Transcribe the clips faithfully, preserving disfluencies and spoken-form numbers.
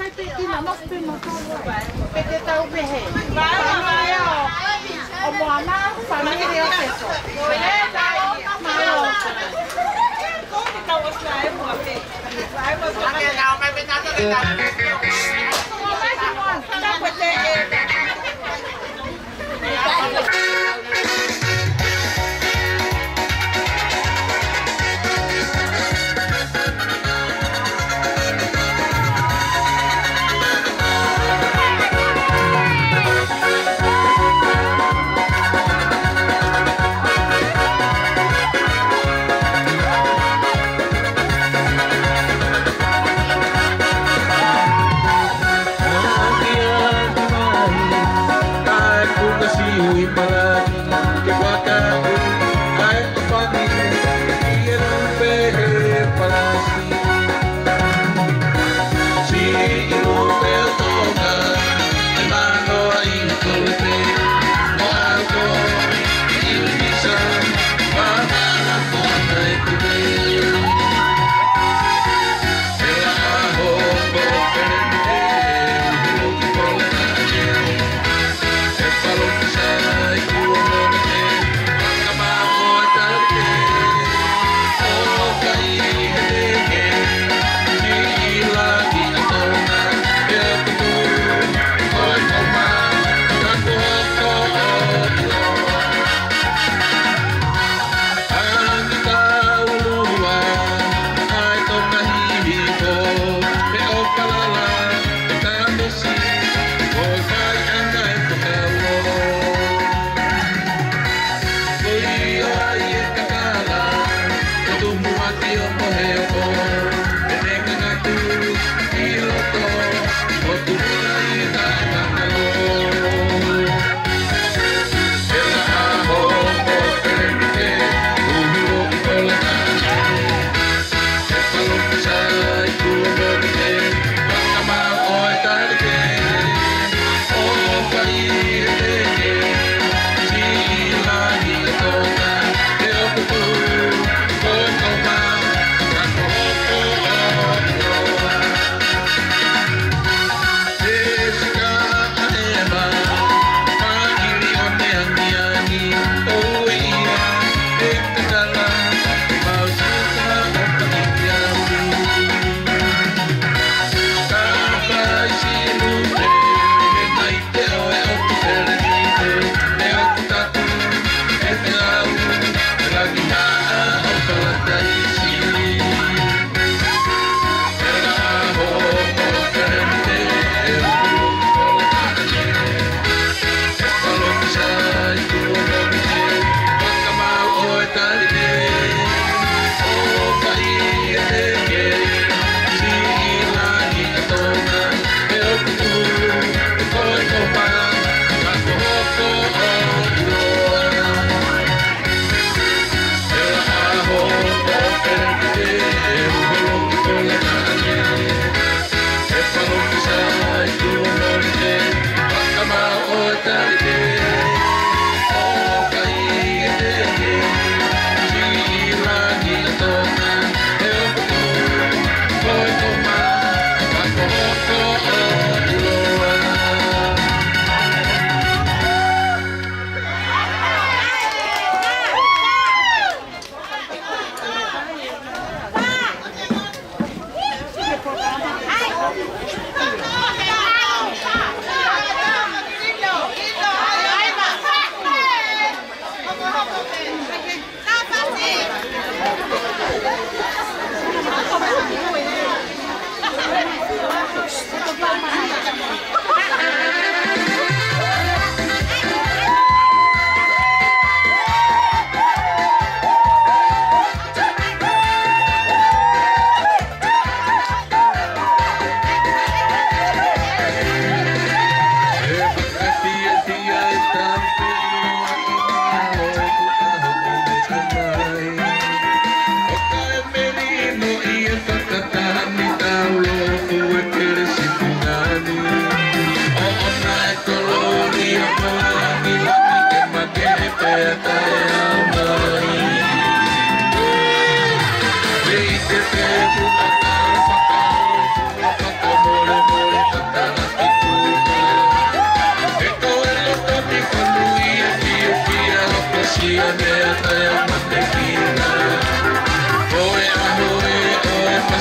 Sai pē kina, no pē mo tau. Pē te tau pehē. Vai, vai, vai. ʻO Moana, fāmili ʻo Seso. Mālō.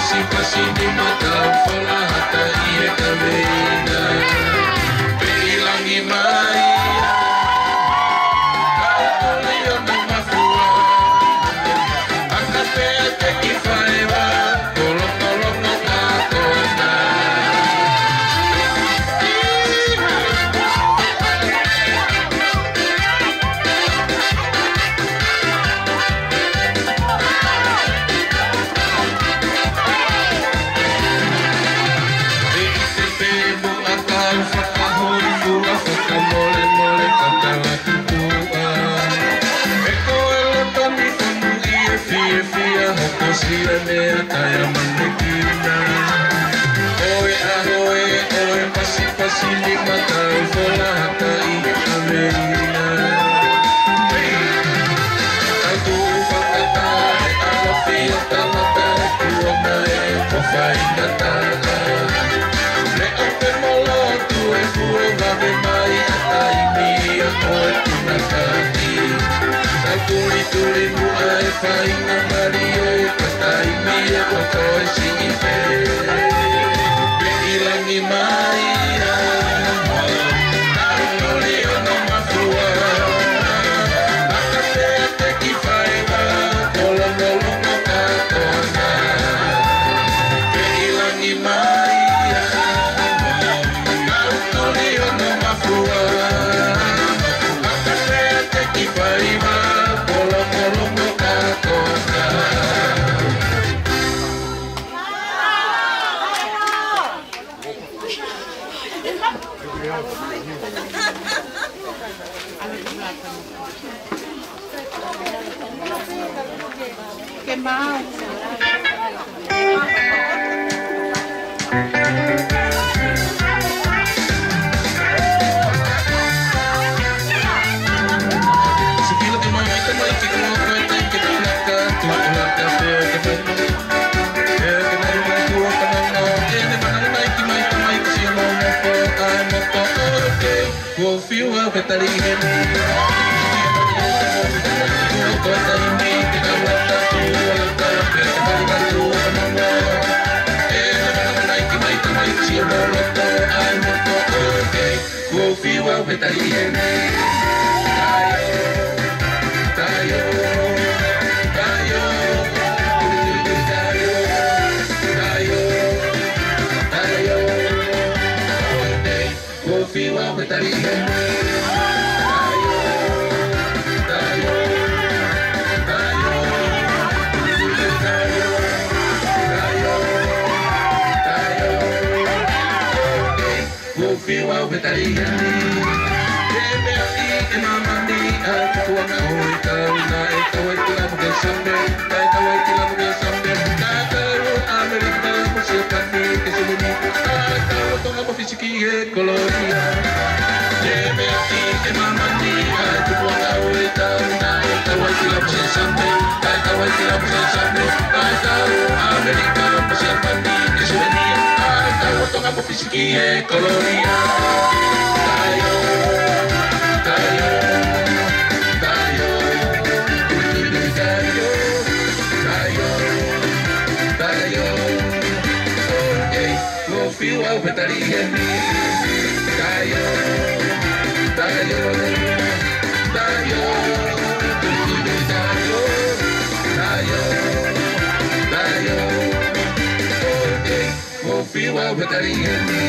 Pasipasi ni mata fola hata i e kaveinga. Pē ʻi langi mai, ka ʻoku liʻo no mafua. Aka pē ʻa e teki faiva, kolongo longo ka kona. Pē ʻi te pē muʻa kau fakahōifua fakamolemole ka tala tupuʻa. He ko e loto ni famu ʻi e fiefia hokosia mea taia manekina. ʻOe ʻaho ē, ʻoe pasipasi ni mata fola hata i e kaveinga. Tau tuʻu fakataha e ʻalofi ʻo tangata e kuonga ē ko faingataʻa. Leʻo pē mo lotu e fue vave mai ʻa taimi ʻa ko e punakaʻi. Tau tulituli muʻa e faingamālie ka taimi ʻa ko e siʻi pē. Pē ʻi langi mai ʻa ka ʻoku liʻo no mafua. Aka pē ʻa e teki faiva, kolongo longo ka kona. Pē ʻi langi mai ʻa ka ʻoku liʻo no mafua. Aka pē ʻa e teki faiva, kolongo longo ka kona. Ke mau. Sikila ke mau mai tamai ke kau koe tai ke kau laka, kau laka pē ke pē. Ke ke mau mai tua kananga, ke ne mananga mai ki mai tamai ki sia mau mau ko ai mau ko, okay. Kuo fiu au ke tali heni. Kuo ko taimi ke kau lata tua lata ke tali katu kananga. Ke ne mananga mai ki mai tamai ki sia mau loto ai mau ko, okay. Kuo fiu au ke tali heni. Taio, taio, taio, taio, taio, taio. Kuo fiu au ke tali heni. Taio, taio, taio, taio, taio, taio. Kuo fiu au ke tali heni. Ke meʻa ʻi he māmani ʻa e tupuʻanga ʻo e kau naʻe kau ai ki Lamu ke Same, naʻe kau ai ki Lamu ke Same, naʻe kau ʻAmelika mo Siapani ke Silini, naʻe kau Tonga mo Fisi ki he kolonia. Ke meʻa ʻi he māmani ʻa e tupuʻanga ʻo e kau naʻe kau ai ki Lamu ke Same, naʻe kau ai ki Lamu ke Same, naʻe kau ʻAmelika mo Siapani ke Silini, naʻe kau Tonga mo Fisi ki he kolonia. Taio, taio, taio, taio, taio, taio. Okay, kuo fiu au ke tali heni. Taio, taio, taio, taio, taio, taio, taio. Okay. Kuo fiu au ke tali heni.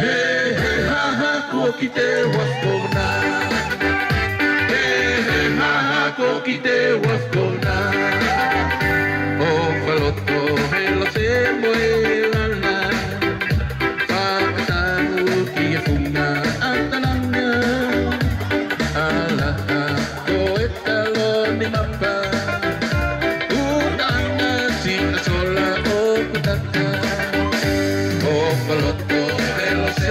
He, he, ha, ha, kuo ki te uafu kona. He, he, ha, ha, kuo ki te uafu kona. ʻO faloto he lose mo e lana. Fakatau ki he funga ʻa Talanga. Alaha ko e taloni mapa. Utaʻanga si a sola ʻoku taka. ʻO faloto he lose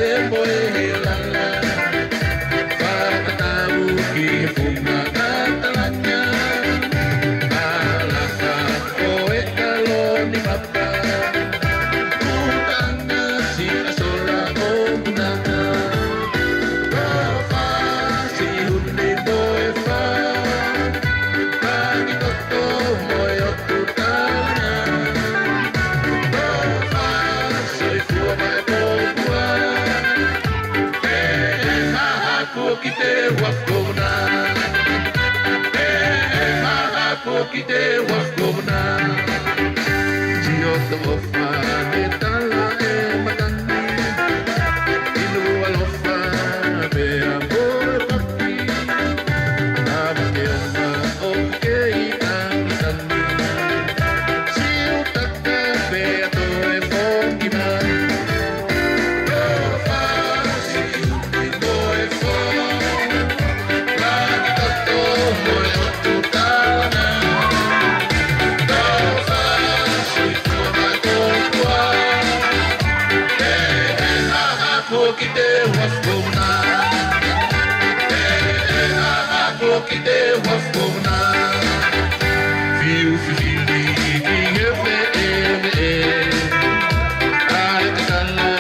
Kuo ki te uafu kovana. E, e, ha, ha, kuo ki te uafu kovana. Sio toʻofa e tala e matani. Inu alofa pea mo e paki. Ava ke oma o kei a matani. Siu taka pea toe foki mai. Tofa, siu ni mo e fo. Laki toto mo e ʻotu talanga. Tofa, soifua mai kotoa. E, e, ha, ha, kuo ki te uafu kovana. E, e, ha, ha, kuo ki te uafu kovana. Fiu fifili ki he veʻeveʻe. ʻAi ke tala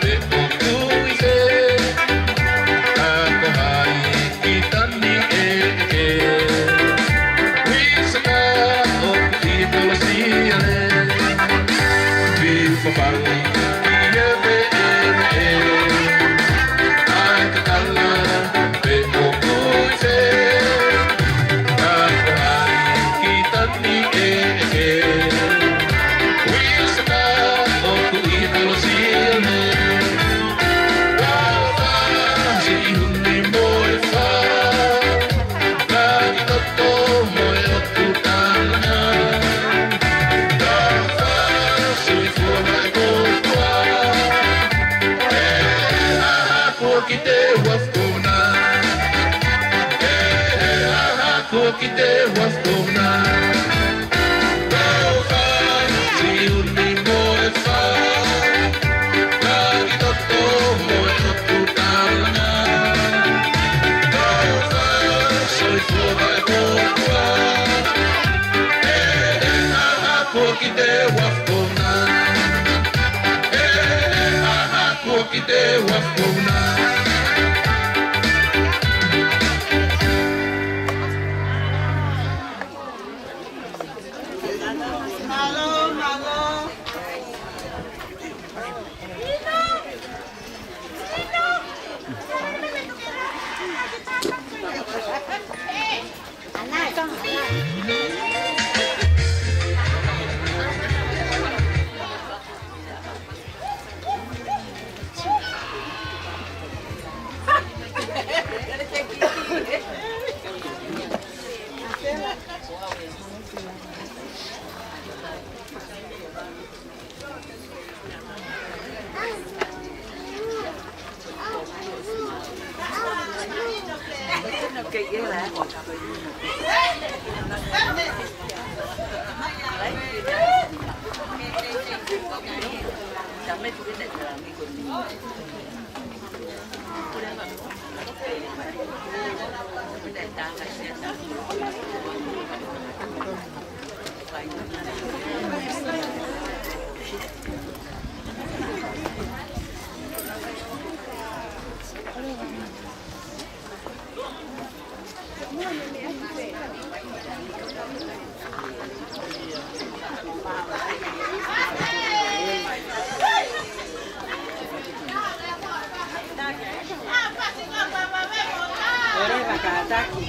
pe ʻoku ʻi fē. Ako hai ki tani e e. Ui saka ʻoku ʻi Kolosiale. Fiu fafali ki he veʻeveʻe. ʻAi ke tala pe ʻoku ʻi fē. Ako hai ki tani e e. Ui saka ʻoku ʻi Kolosiale. Tofa, siu ni mo e fā. Laki toto mo e ʻotu talanga. Tofa, soifua mai kotoa. E, e, ha, ha, kuo ki te uafu kovana. E, e, ha, ha, kuo ki te uafu kovana. Tofa, siu ni mo e fā. Laki toto mo e ʻotu talanga. Tofa, soifua mai kotoa. E, e, ha, ha, kuo ki te uafu kovana. E, e, ha, ha, kuo ki te uafu kovana. Mālō, mālō. Oreva kātaki.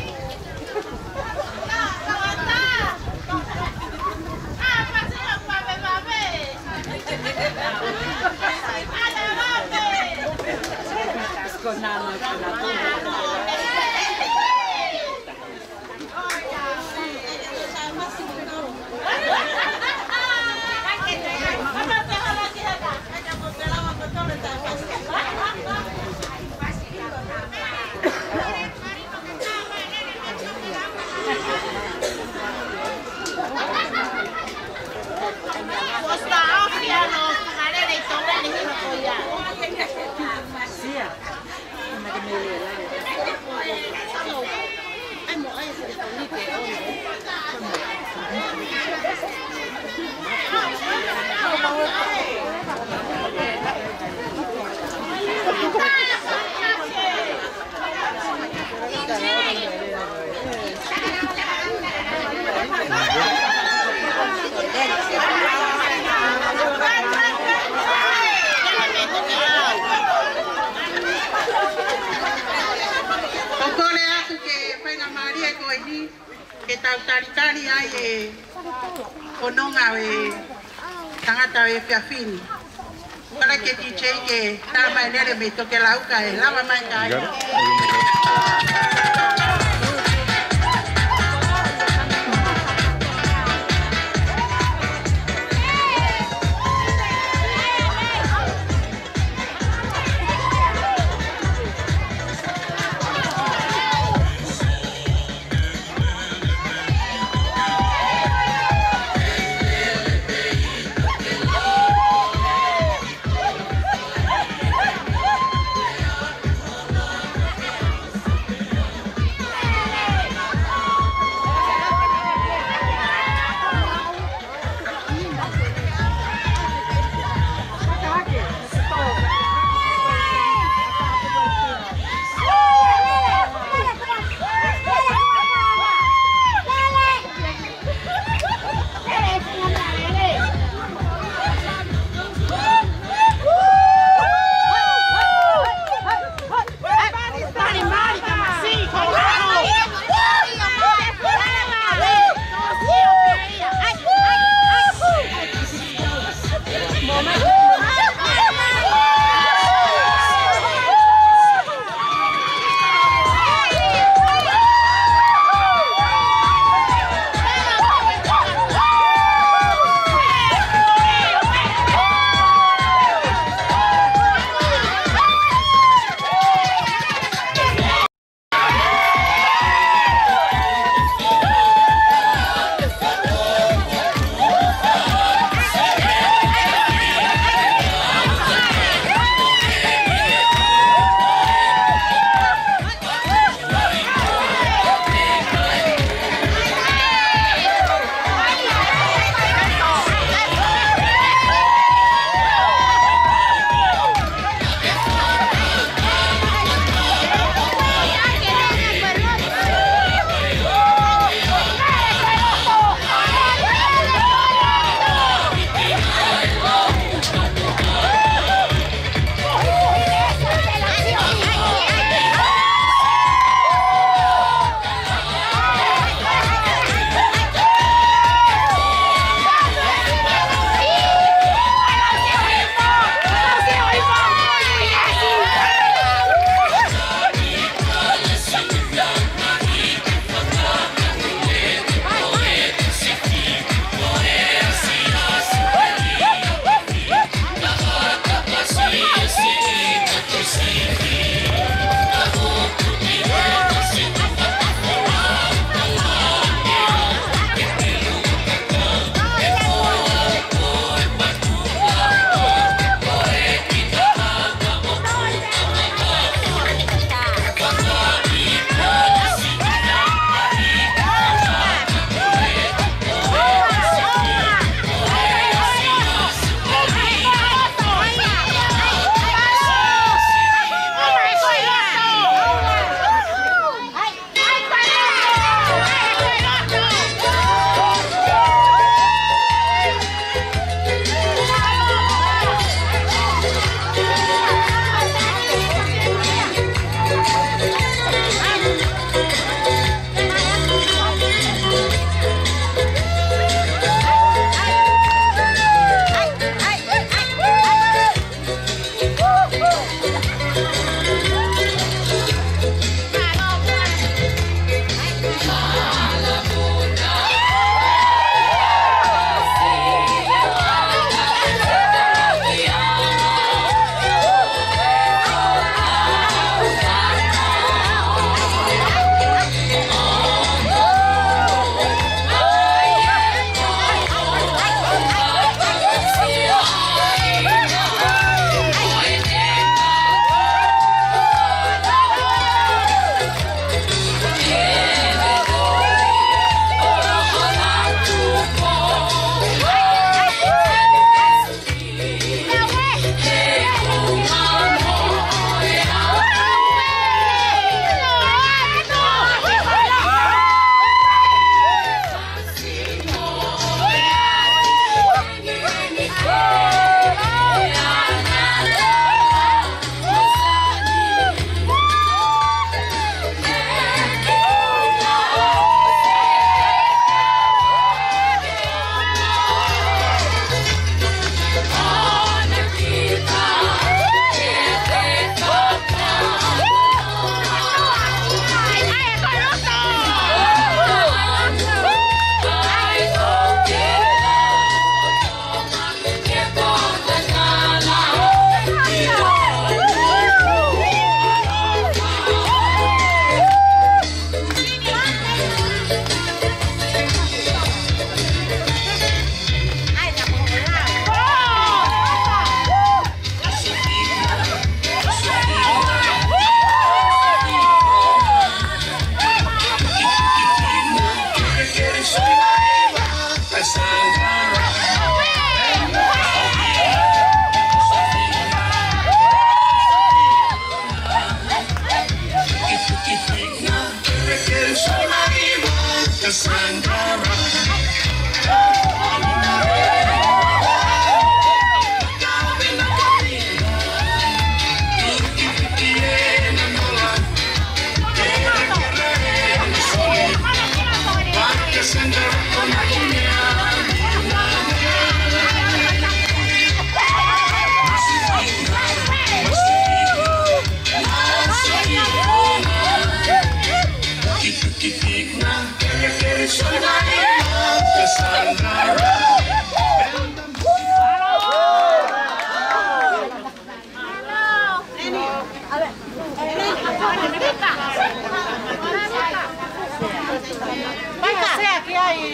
Ke tau talitali ai e fononga e tangata e efiafi ni. Kole ke D J ke tala mai lele mei Tokelau kae lava mai ka ai.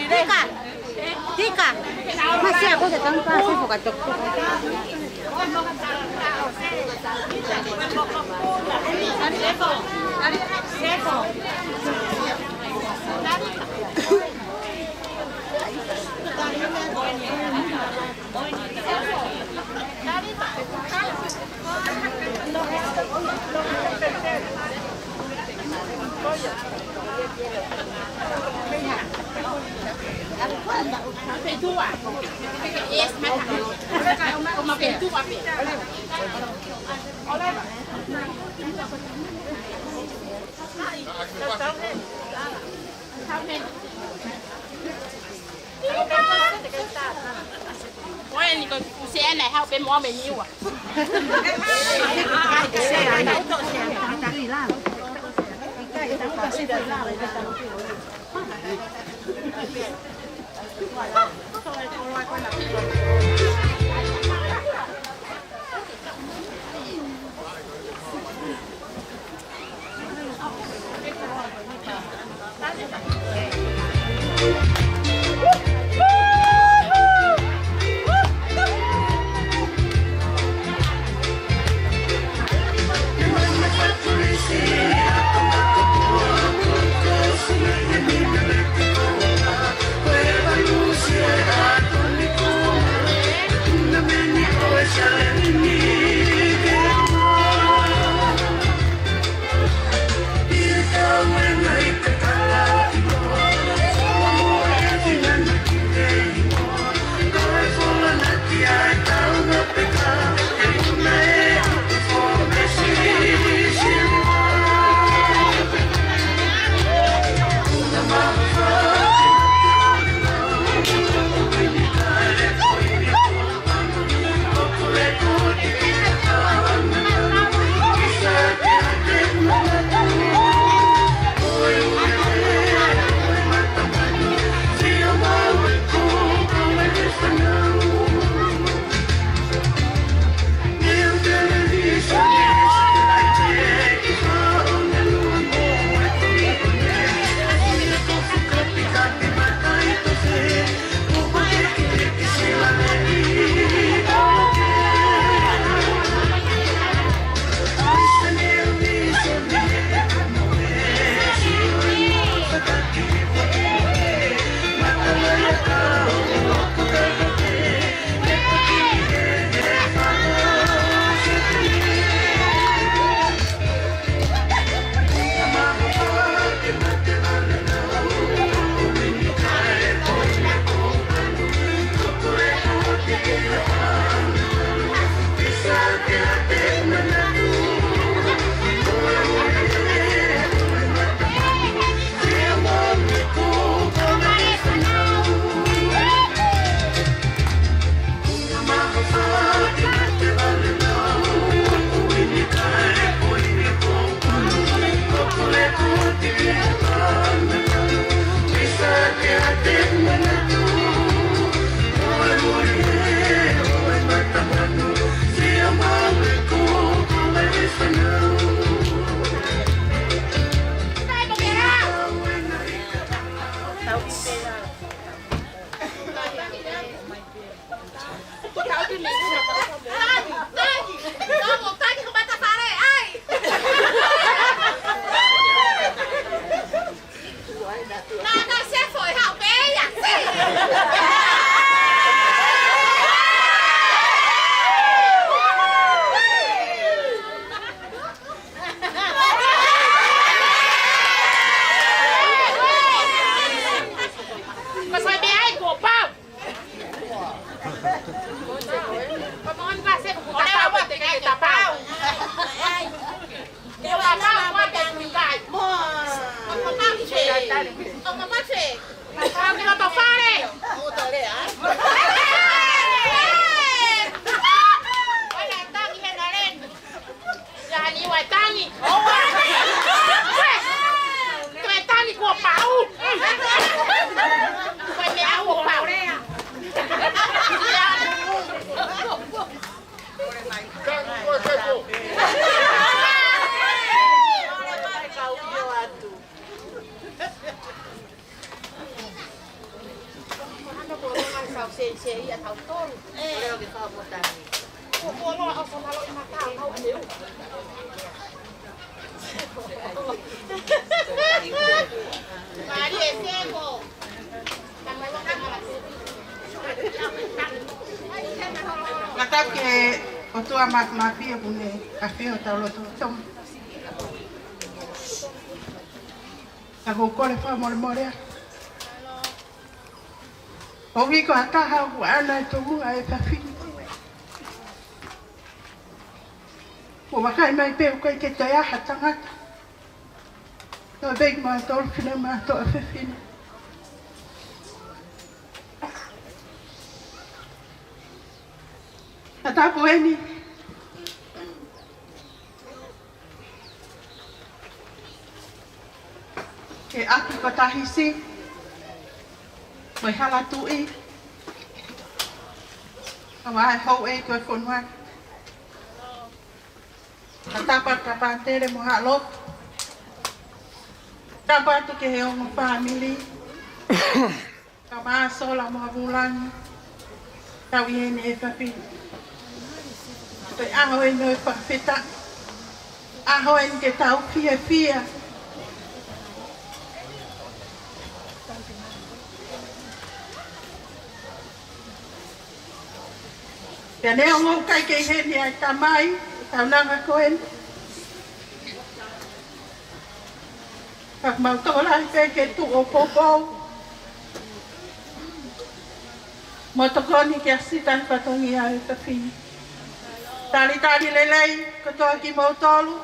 Tika. Tika. Mas se ako sa tangka sa foka tok. Ko eni ko Kusiana e hau pē mo me niua. ʻOku mamafe. Kau ki loto fale. ʻOku tole ai. Wana tangi he ngaleni. Ia ni ua tangi. Toe tangi kuo pau. Ko e meʻa kuo pau. Tangi kuo seku. Ngata ke ʻOtua Māfimafi ʻoku ne ʻafio ʻi hotau lotolotonga. Ka ʻoku ou kole fakamolemole atu. ʻOku ʻi ai ha taha ʻoku ʻaʻana e tomuʻa e efiafi ni. Kuo vakai mai pē ʻoku ʻikai ke toe ʻi ai ha tangata. Toe pē kimautolu finemātuʻa fefine. Ka tapu eni ki he ʻapi ko Tahisi, mo e hala tuʻi, ʻa e houʻeiki ʻo e fonua. Ka tapu atu ki he pātele mo haʻa lotu. Tapu atu ki he ongo fāmili. Ka māsola mo ha vulangi. Tau ʻi heni he efiafi ni. Ko e ʻaho eni ʻo e fakafetaʻi. ʻAho eni ke tau fiefia. Pea neongo ʻoku ʻikai ke ʻi heni ʻa e tamai, tau nanga ko eni. Ka mau tokolahi pē ke tuʻu ʻo poupou mo tokoni ki he ʻasita he fatongia ʻo e efiafi ni. Talitali lelei kotoa kimoutolu.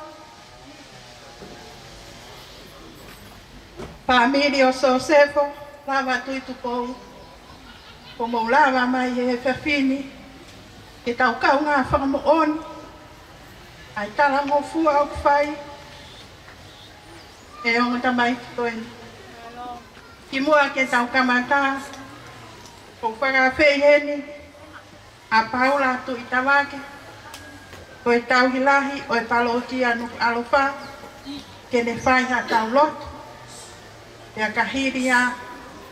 Fāmili ʻo Sosefo, lava atu ʻi Tupou. Kuo mou lava mai he efiafi ni ke tau kaungā fakamoʻoni ʻa e talangofua ʻoku fai ʻe he ongo tamaiki ko eni. Kimuʻa ke tau kamata, ʻoku ou fakaafeʻi heni ʻa Paula Tuʻitavake, ko e tauhi lahi ʻo e palōkia Nukuʻalofa, ke ne fai haʻatau lotu. Pea ka hili ia,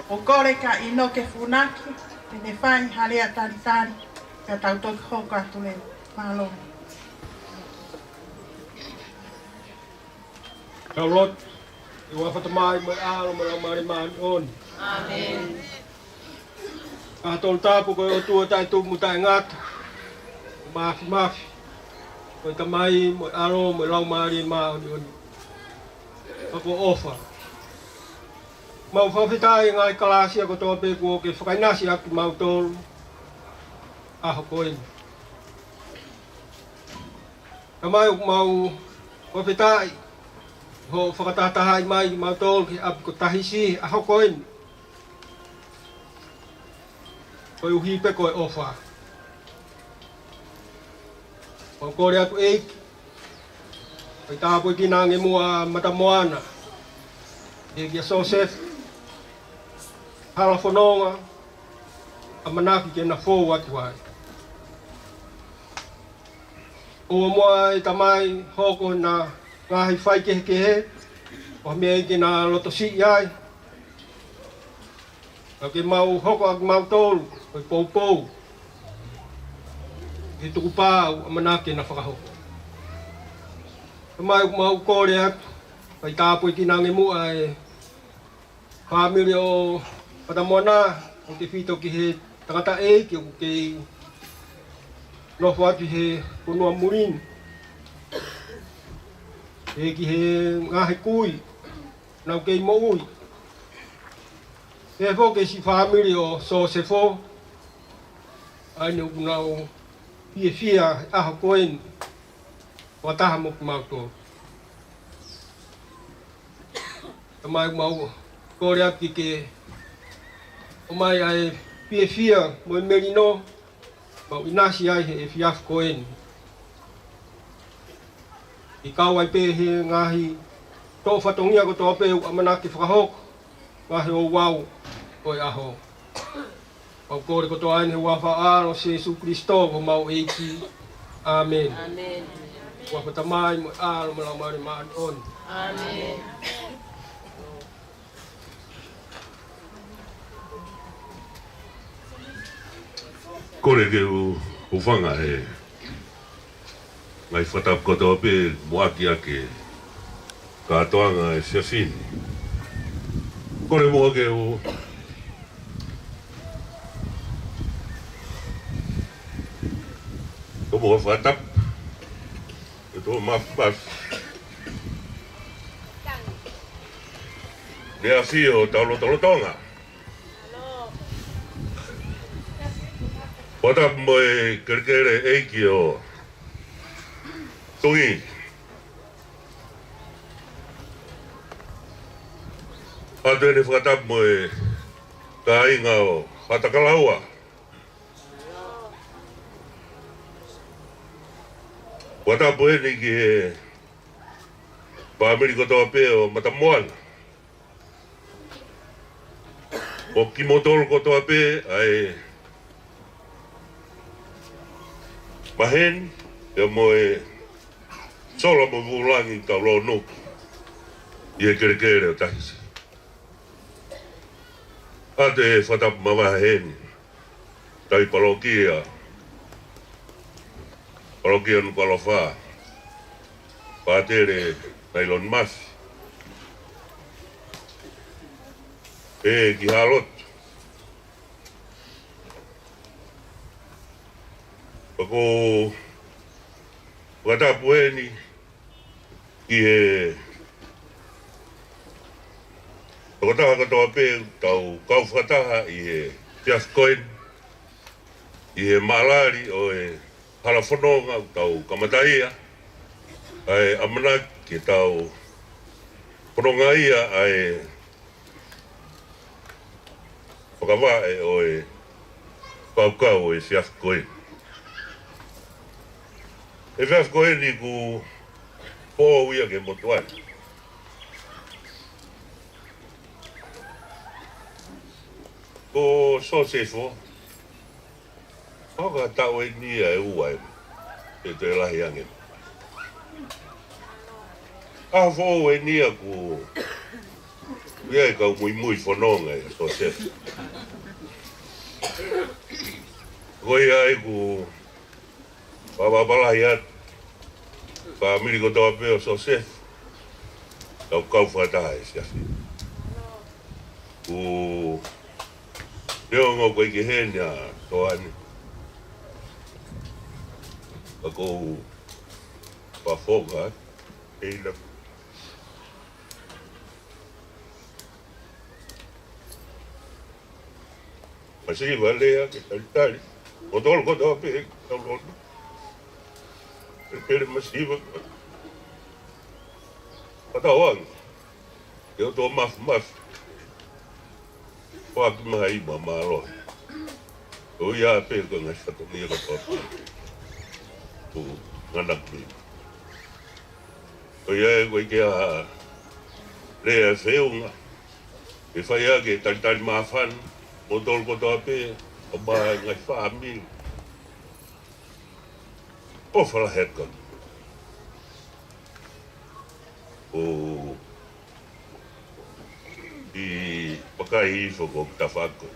ʻoku ou kole kia ʻInoke Funaki, ke ne fai ha lea talitali, pea tau toki hoko atu leva. Mālō. Tau lotu. ʻI he huafa ʻo e Tamai mo e ʻAlo mo e Laumālie Māʻoniʻoni. ʻĀmeni. ʻA e Tolutapu ko e ʻOtua taʻetupu mo taʻengata, Māfimafi, ko e Tamai mo e ʻAlo mo e Laumālie Māʻoniʻoni. Pea ko e ʻofa. Mau fakafetaʻi he ngaahi kalāsia kotoa pē kuo ke fakaʻinasi ʻaki kimautolu he ʻaho ko eni. Tamai, ʻoku mau fakafetaʻi hoʻo fakatahatahaʻi mai kimautolu ki he ʻapi ko Tahisi he ʻaho ko eni. Koeʻuhi pē ko e ʻofa. Mau kole atu ʻEiki, fai tāpuekina ange muʻa ʻa Matamoana, ʻEiki ʻa Sosefa, hala fononga, ʻamanaki ke na fou atu ai. ʻOua muʻa ʻe Tamai hoko ʻena ngaahi faikehekehe, ʻo ha meʻa ke na loto siʻi ai. Ka ke mau hoko ʻa kimautolu ko e poupou, ke tukupā ʻoku ʻamanaki ke na fakahoko. Tamai, ʻoku mau kole atu, fai tāpuekina ange muʻa e fāmili ʻo Matamoana, ʻo tefito ki he tangataʻeiki ʻoku kei nofo atu he fonua muli ni. Pea ki he ngaahi kui, ʻoku nau kei moʻui. Pea foki ki he siʻi fāmili ʻo Sosefo, ʻa eni ʻoku nau fiefia he ʻaho ko eni, fakataha mo kimautolu. Tamai, mau kole atu ke ʻomai ʻa e fiefia mo e melino, mau ʻinasi ai he efiafi ko eni. ʻI kau ai pē he ngaahi toʻo fatongia kotoa pē ʻoku ʻamanaki fakahoko, ngaahi ouau ʻo e ʻaho. Mau kole kotoa eni he huafa ʻo Sīsū Kalaisi ko homau ʻEiki. ʻĀmeni. ʻĀmeni. Huafa Tamai mo e ʻAlo mo e Laumālie Māʻoniʻoni. ʻĀmeni. Kole ke u, u hūfanga he ngaahi fakatapu kotoa pē muʻaki ʻa e kātoanga ʻo e efiafi ni. Kole muʻa ke u tomuʻa fakatapu, ke tomuʻa mafimafi ʻEne ʻAfio ʻo tau lotolotonga. Fakatapu mo e kelekele ʻeiki ʻo Tongi. ʻOatu eni e fakatapu mo e kāinga ʻo Haʻatakalaua. Fakatapu eni ki he fāmili kotoa pē ʻo Matamoana. Mo kimoutolu kotoa pē ʻa e maheni, pea mo e sola mo e vūlangi ʻoku tau lōnuku ʻi he kelekele ʻo Tahisi. ʻOatu e fakatapu mavahe heni, tauhi palokia, palokia Nukuʻalofa, Pātele Nailoni Mafi, ʻEiki Halotu. Pea ʻoku ou fakatapu eni ki he tokotaha kotoa pē ʻoku tau kau fakataha ʻi he efiafi ko eni, ʻi he maʻalali ʻo e hala fononga ʻoku tau kamataʻia, ʻa e ʻamanaki ke tau fononga ia ʻa e fakavaʻe ʻo e fakakaukau ʻo e efiafi ko eni. Efiafi ko eni kuo foʻou ia ke motuʻa. Ko Sosefo, ʻoku taʻu eni ia ʻe ua ē, ʻe toe lahi ange. ʻAho foʻou eni ia kuo ʻi ai e kau muimui fononga ʻia Sosefo. Ko ia ai ʻoku fakapapālangi atu fāmili kotoa pē ʻo Sosefo, tau kau fakataha he efiafi. ʻOku, neongo ʻoku ʻikai ke ʻi heni ʻa Toani, ka ʻoku ou fakafoki atu, ʻEiki, masiva lea ke talitali. Kimoutolu kotoa pē ʻoku tau lōnuku. Pele masiva. Fakatauange ke ʻoua toe mafimafi. Foaki mai ha ivi mālohi. ʻOku ʻi ai pē ko e ngaahi fatongia kotoa pē ʻoku ngana ki ai. Ko ia ē, ʻoku ʻikai ke ʻi ai ha lea feʻunga ke fai ʻaki e talitali māfana, kimoutolu kotoa pē, ʻo maʻa e ngaahi fāmili. ʻOfa lahi atu. ʻOku ou vakai hifo ki he tafaʻaki ko ē.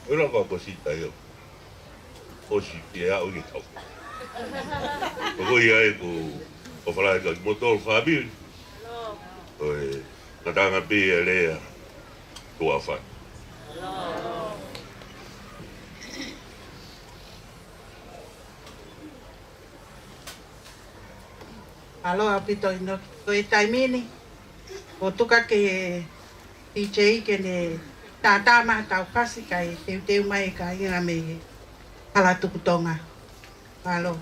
ʻOua ʻe laka ko si tai o. ʻOsi pē ʻa e ʻaho ni tau. Ko ia ē, ʻoku ou ʻofa lahi atu kimoutolu fāmili. ʻOi, ngataʻanga pē ʻa e lea tuʻa fai. Mālō ʻaupito ʻInoke. Ko e taimi ni, ʻoku tuku atu ki he D J ke ne tātā mai ʻetau fasi kae teuteu mai e kāinga mei he hala tuku Tonga. Mālō.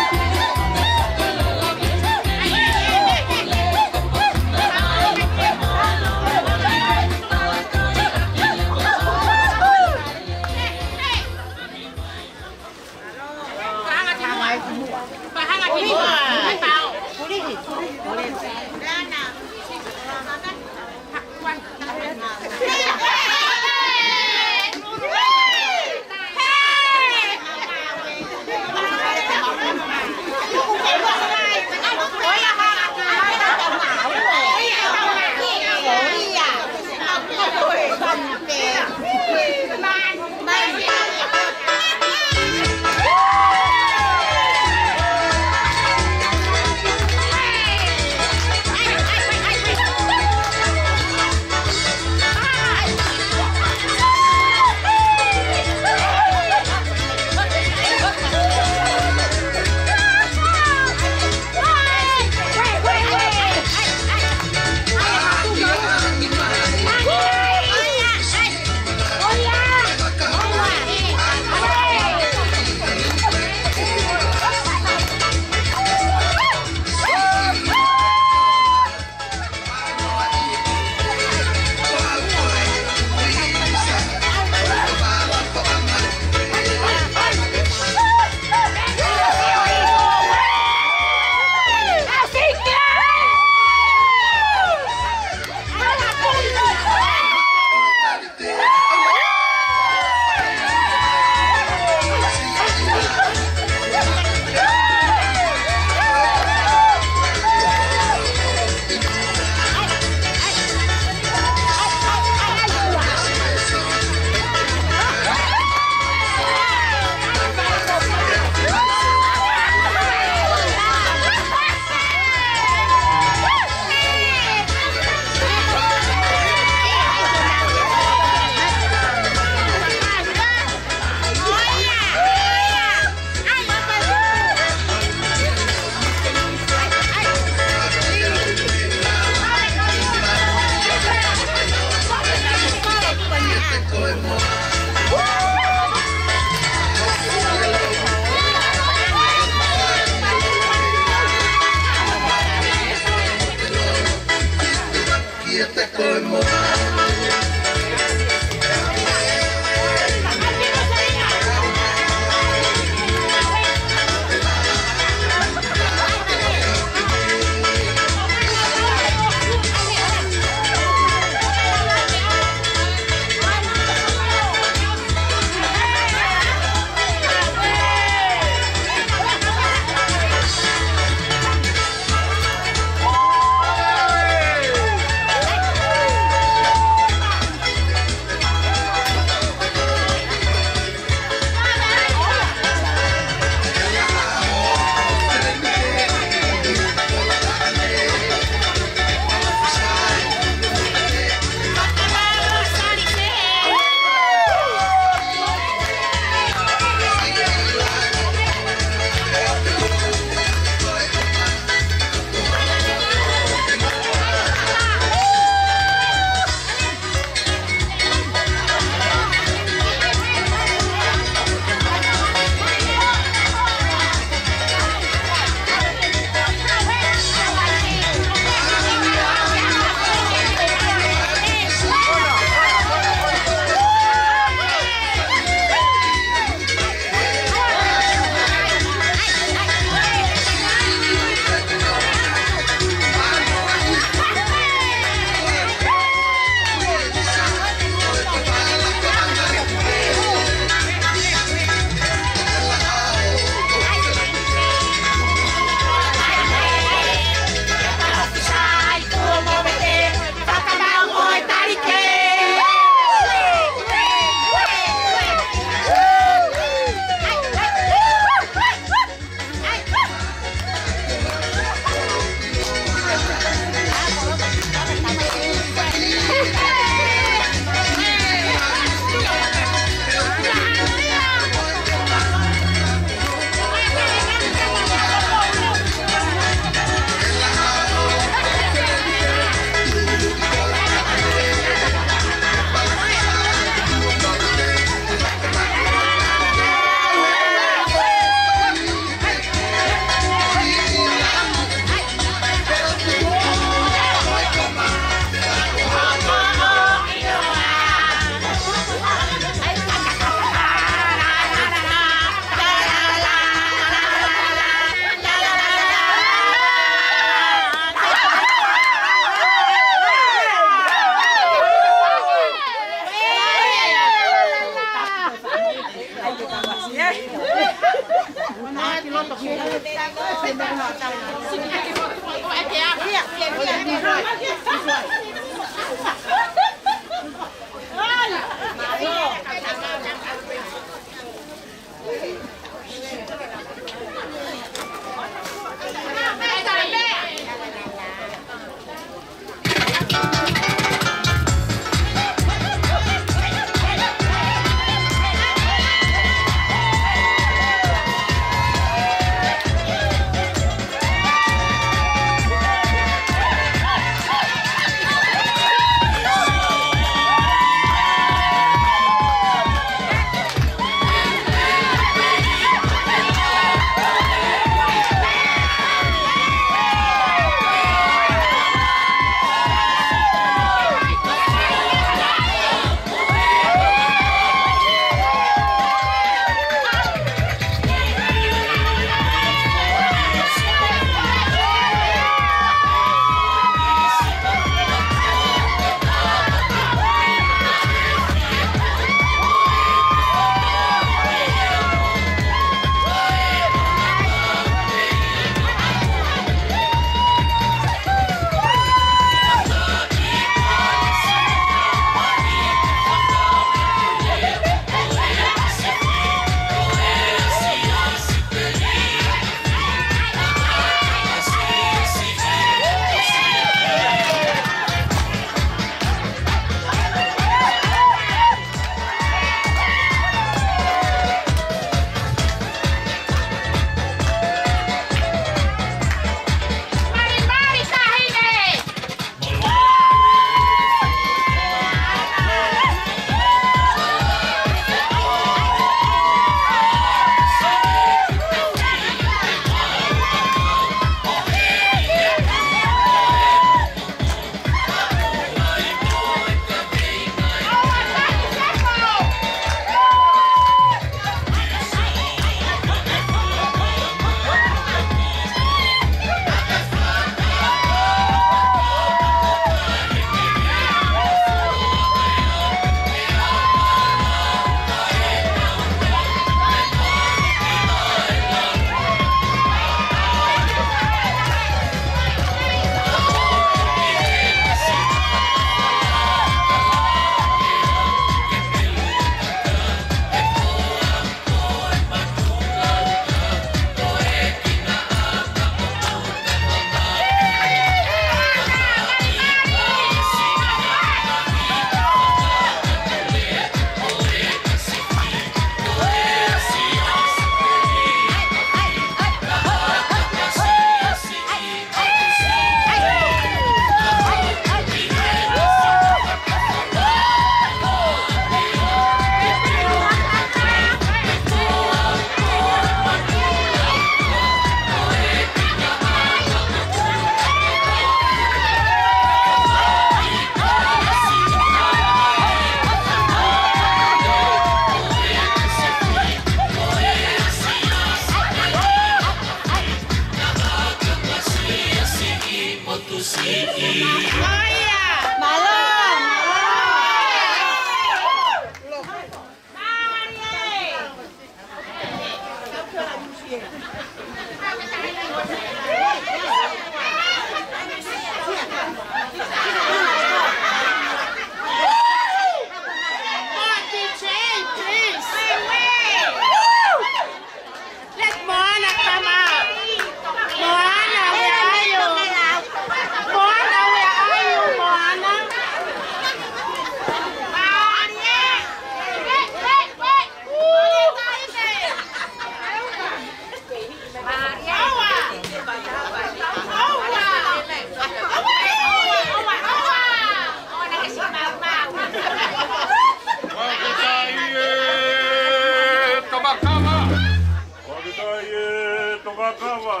Kava.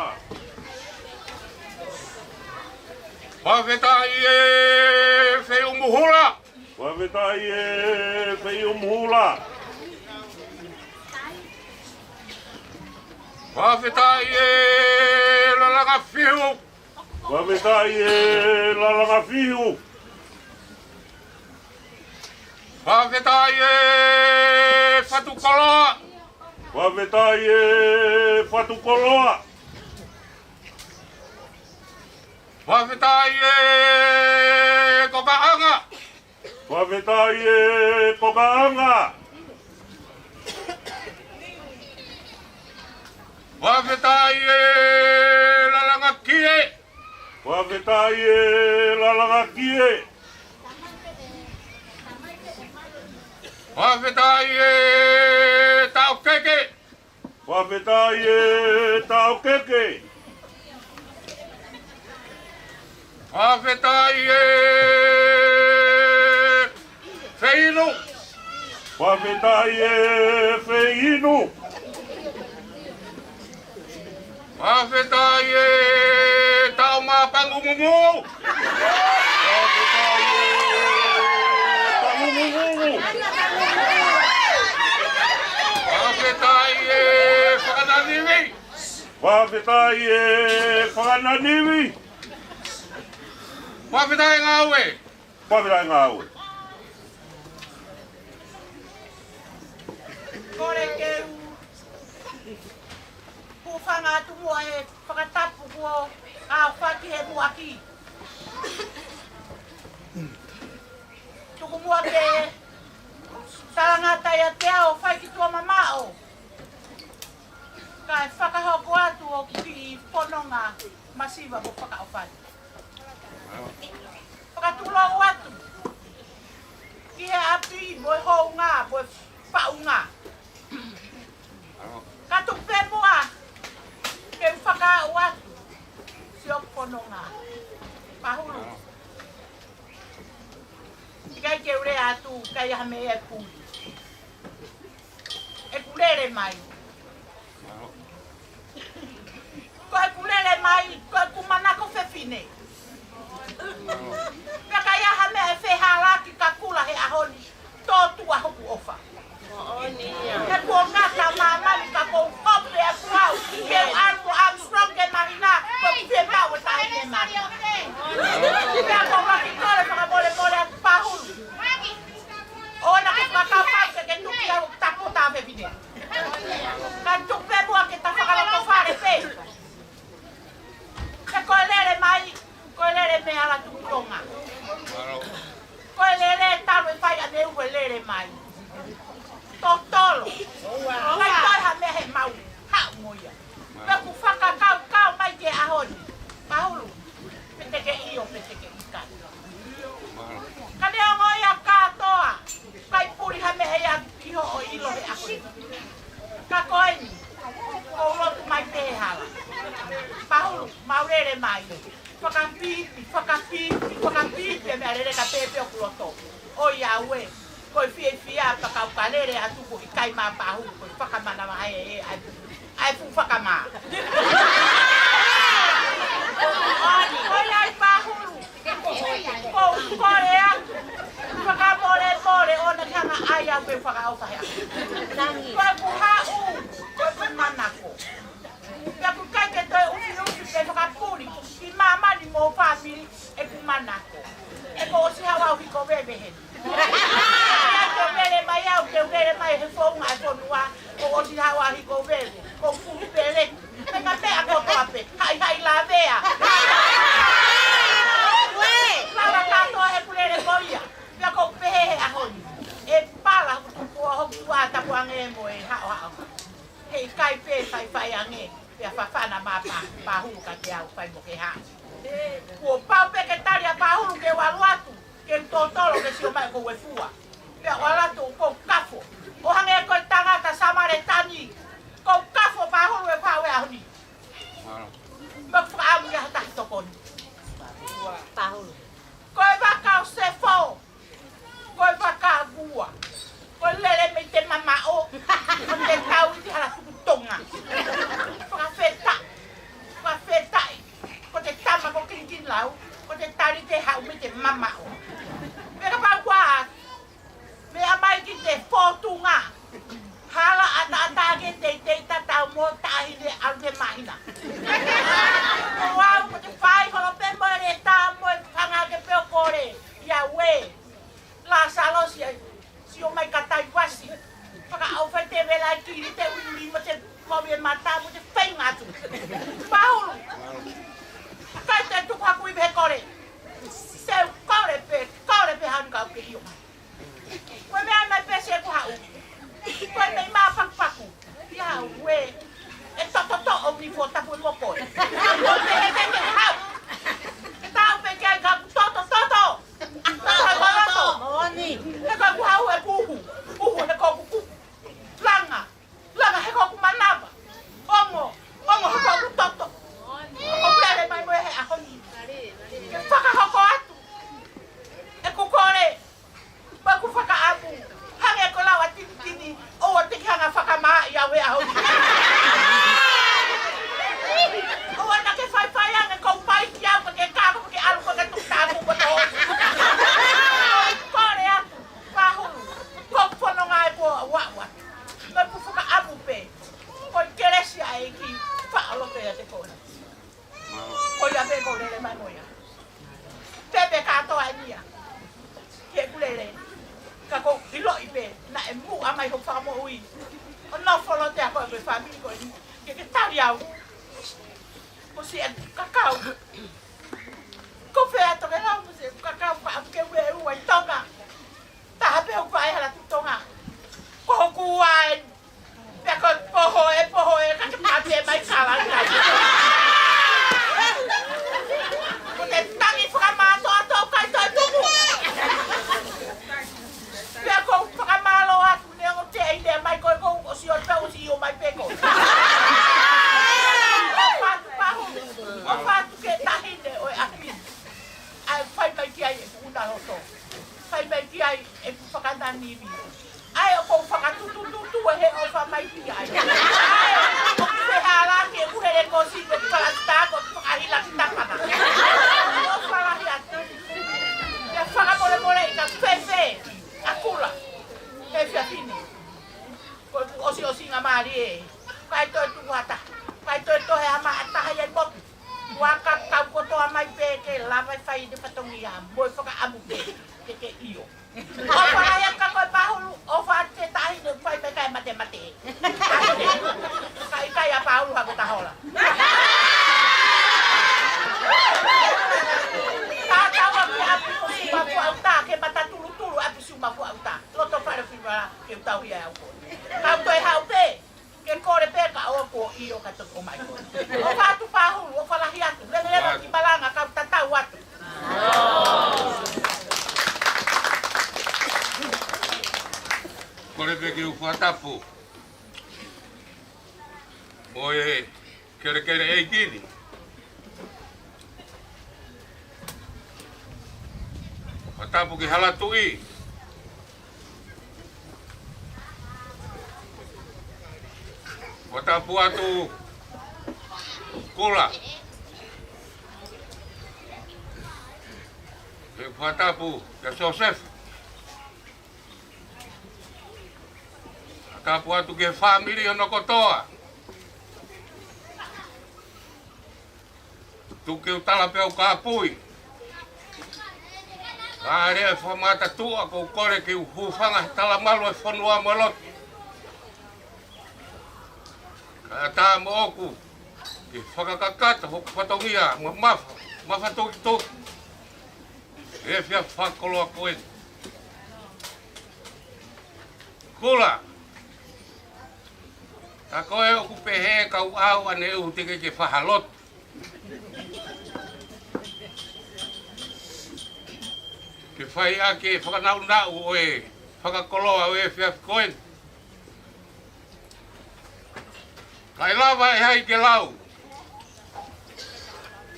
Fakafetaʻi e Feʻiumuhula. Fakafetaʻi e Feʻiumuhula. Fakafetaʻi e Lalangafihu. Fakafetaʻi e Lalangafihu. Fakafetaʻi e Fatukoloa. Fakafetaʻi e Fatukoloa. Fakafetaʻi e Kokaʻanga. Fakafetaʻi e Kokaʻanga. Fakafetaʻi e Lalangakie. Fakafetaʻi e Lalangakie. Fakafetaʻi e Taʻokeke. Fakafetaʻi e Taʻokeke. Fakafetaʻi e Feinu. Fakafetaʻi e Feinu. Fakafetaʻi e Taumāpangungungu. Fakafetaʻi e Pangungungu. Fakafetaʻi e Fakananivi. Fakafetaʻi e Fakananivi. Fakafetaʻi e ngāue. Fakafetaʻi e ngāue. Kole ke u hūfanga atu muʻa he fakatapu kuo ʻoatu ki he muʻaki. Tuku muʻa ke talangata ʻiate au ʻo fai ki tuʻa mamaʻo. Kae fakahoko atu ʻoku kiʻi fononga masiva mo fakaʻofa. Fakatulou atu ki he ʻapi mo e hounga mo e faʻunga. Ka tuku pē muʻa ke u fakaaʻu atu siʻoku fononga. Pahulu. ʻIkai ke u lea atu, ʻikai ha meʻa ʻe puli. ʻEku lele mai. Ko ʻeku lele mai, ko ʻeku manako fefine. Pea ʻikai ha meʻa ʻe fehālaaki ka kula he ʻaho ni, tō tuʻa hoku ʻofa. He kuo ngata māmani ka kou hope atu au, ke u ʻalu ʻo Armstrong ke mahina, ko e fiemaʻu ʻe taʻe ne mani. Pea kou kole fakamolemole atu Pahulu. ʻOua naʻa ke fakakaukau ke ke tuki au tapu tā fefine. Ka tuku pē muʻa ke ta fakalotofale pē. He ko e lele mai, ko e lele mei he ala tuʻi Tonga. Ko e lele talu e fai ʻaneuhu e lele mai. Totolo. ʻIkai toe ha meʻa he mau haʻu mo ia. Pea ʻoku fakakaukau mai ki he ʻaho ni. Pahulu, pe te ke ʻio, pe te ke ʻikai. Ka neongo ia kātoa, ʻikai puli ha meʻa ia ki hoʻo ʻilo he ʻaho ni. Ka ko eni, kou lotu mai pē he hala. Pahulu, mau lele mai. Fakapipi, fakapipi, fakapipi, e meʻalele ka pēpē ʻoku loto. ʻOiauē, ko e fiefia pea kau ka lele atu ko ʻikai mā Pahulu, ko e fakamanava ē, ē, ʻai, ʻai fuʻu fakamā. Ko ia ai Pahulu, kou kole atu, fakamolemole ʻoua naʻa ke hanga ʻai au ke fakaʻofa he ʻaho. Ko ʻeku haʻu, ko ʻeku manako. Pea ʻoku ʻikai ke toe ufiufi pe fakapuli ʻi māmani mo fāmili ʻeku manako. ʻE kuo ʻosi haʻu au hiko veve heni. Pea ko e lele mai au, ke u lele mai he founga e fonua, kuo ʻosi haʻu au hiko veve, ko fuʻu pele. Pea ka pea kotoa pē, haʻihaʻi lavea. Lava kātoa he kulele ko ia. Pea kou pehē he ʻaho ni, ʻe pala hoku tupu ʻo hoku tuʻa tapu ange mo e haʻohaʻo. He ʻikai pē faifai ange, pea fafana mā Pa-, Pahulu ka ke au fai mo ke haʻu. Kuo pau pē ke tali ʻa Pahulu ke u ʻalu atu, ke u totolo ke sio mai ko e fua. Pea u ʻalu atu kou kafo. ʻO hangē ko e tangata Samaletani. Kou kafo Pahulu e pau e ʻaho ni. Mo fakaʻamu ia ha tahi tokoni. Pahulu. Ko e vaka ʻo Sefo. Ko e vaka ʻa Gua. Ko e lele mei te mamaʻo. Ko te tau ʻi te hala tuku Tonga. Fakafetaʻi. Unga. Hala ʻataʻatā ke teitei tatau mo taʻahine ʻalu he māhina. Ko au ko te fai holo pē mo e lētā mo e fanga ke peo kole. Ia ue. Lāsalosi ai. Sio mai ka tai vasi. Fakaʻau fai te vela ki te uiuli mo te kovi e mata mo te feinga atu. Paulu. Kai te tuku haku i he kole. Te kole pē, kole pē hanu kau ke io mai. Ko e meʻa mai pē se ku haʻu. Ko e meʻa mā pakupaku. Ia ue. E tototo o mi fo tapu mo koe. Ko te he ke ke hau. Ke tau pē ke ai ka ku toto toto. Toto he ko toto. Moani. He ka ku hau e puhu. Puhu he ko ku ku. Langa. Langa he ko ku manava. Ongo. Ongo he ko ku toto. Ko ku lele mai mo e he ʻaho ni. Ke fakahoko atu. E ku kole. Pea ku fakaʻamu, hangē ko lau ʻa Tinikini, ʻoua te ke hanga fakamā ia ue ʻaho ni. ʻOua naʻa ke faifai ange ko pai ki au, ke kako, ke ʻalu, ke tuku taku, ko tō. Kole atu, Pahulu, ko fononga e po ua ua. Pea ku fakaʻamu pē, ko e kelesi ʻa e ʻEiki, faʻa loto ia te kole. Ko ia pē ko lele mai mo ia. Pepe kātoa e nia. Ke ku lele. Ka ko ʻiloʻi pē, naʻe muʻa mai ho fakamoʻui. ʻO nofo lote ako e fāmili ko eni. Ke ke tali au. Ko si e kakau. Ko fea toke lau, ko si e kakau, ka ke ue ua i Tonga. Taha pē ʻoku fai hala ki Tonga. Ko hoku ua e. Pea ko e poho e, poho e, ka ke pāpē mai kala kai. Ko te tangi fakamātoato kai toe tuku. Pea ko fakamālō atu ne o te ai ne mai ko e ko o si o tau si o mai pē ko. ʻOfa atu Pahu, ʻofa atu ke tahine ʻo e ʻapi. ʻAi fai mai ki ai e puna loto. Fai mai ki ai e pu fakananivi. ʻAi ʻoku ou fakatutututu e he ʻofa mai ki ai. ʻAi ʻoku fehala ke u hele ko si ko kalasita ko fakahila ki tapana. ʻOfa lahi atu. Ia fakamolemole i ka fefe. ʻAkula. He fiafine. Ko e ʻosi ʻosi ngā mālie. Kai toe tuku ata. Kai toe toe hama ata hai ai motu. Ua ka kau kotoa mai pē ke lava e fai te fatongia mo e fakaʻamu pē ke ke io. ʻOfa lahi atu ka ko e Pahulu, ʻofa atu ke tahi ne fai mai kai mate mate. Ka ʻikai ʻa Pahulu ha ko tahola. Ka tau a ke ʻapi ko si mafu au ta, ke mata tulutulu ʻapi si mafu au ta. Loto fale fiva ke utau hia au ko. Kau toe hau pē. Ke kole pē ka ʻoua kuo ʻio ka toki ʻomai. ʻOfa atu Pahulu, ʻofa lahi atu. Lele lele ki malanga kau tatau atu. Kole pē ke u fakatapu. Mo e kelekele ʻeiki ni. Fakatapu ki Halatuʻi. Fakatapu atu Kula. Ke fakatapu kia Siosefa. Fakatapu atu ki he fāmili hono kotoa. Tuku ke u tala pē au kapui. Ka lea e fakamata tuʻa ko u kole ke u hūfanga he talamalu e fonua mo e lotu. Ka tā moʻoku ke fakakakato hoku fatongia mamafa, mafatukituki. He fia fakakoloa ko eni. Kula. Ka ko e ʻoku pehē kau au ane u te ke ke fahalotu. Ke fai ake fakanaunau ʻo e fakakoloa ʻo e fiafikoen. Ka e lava e hai ke lau.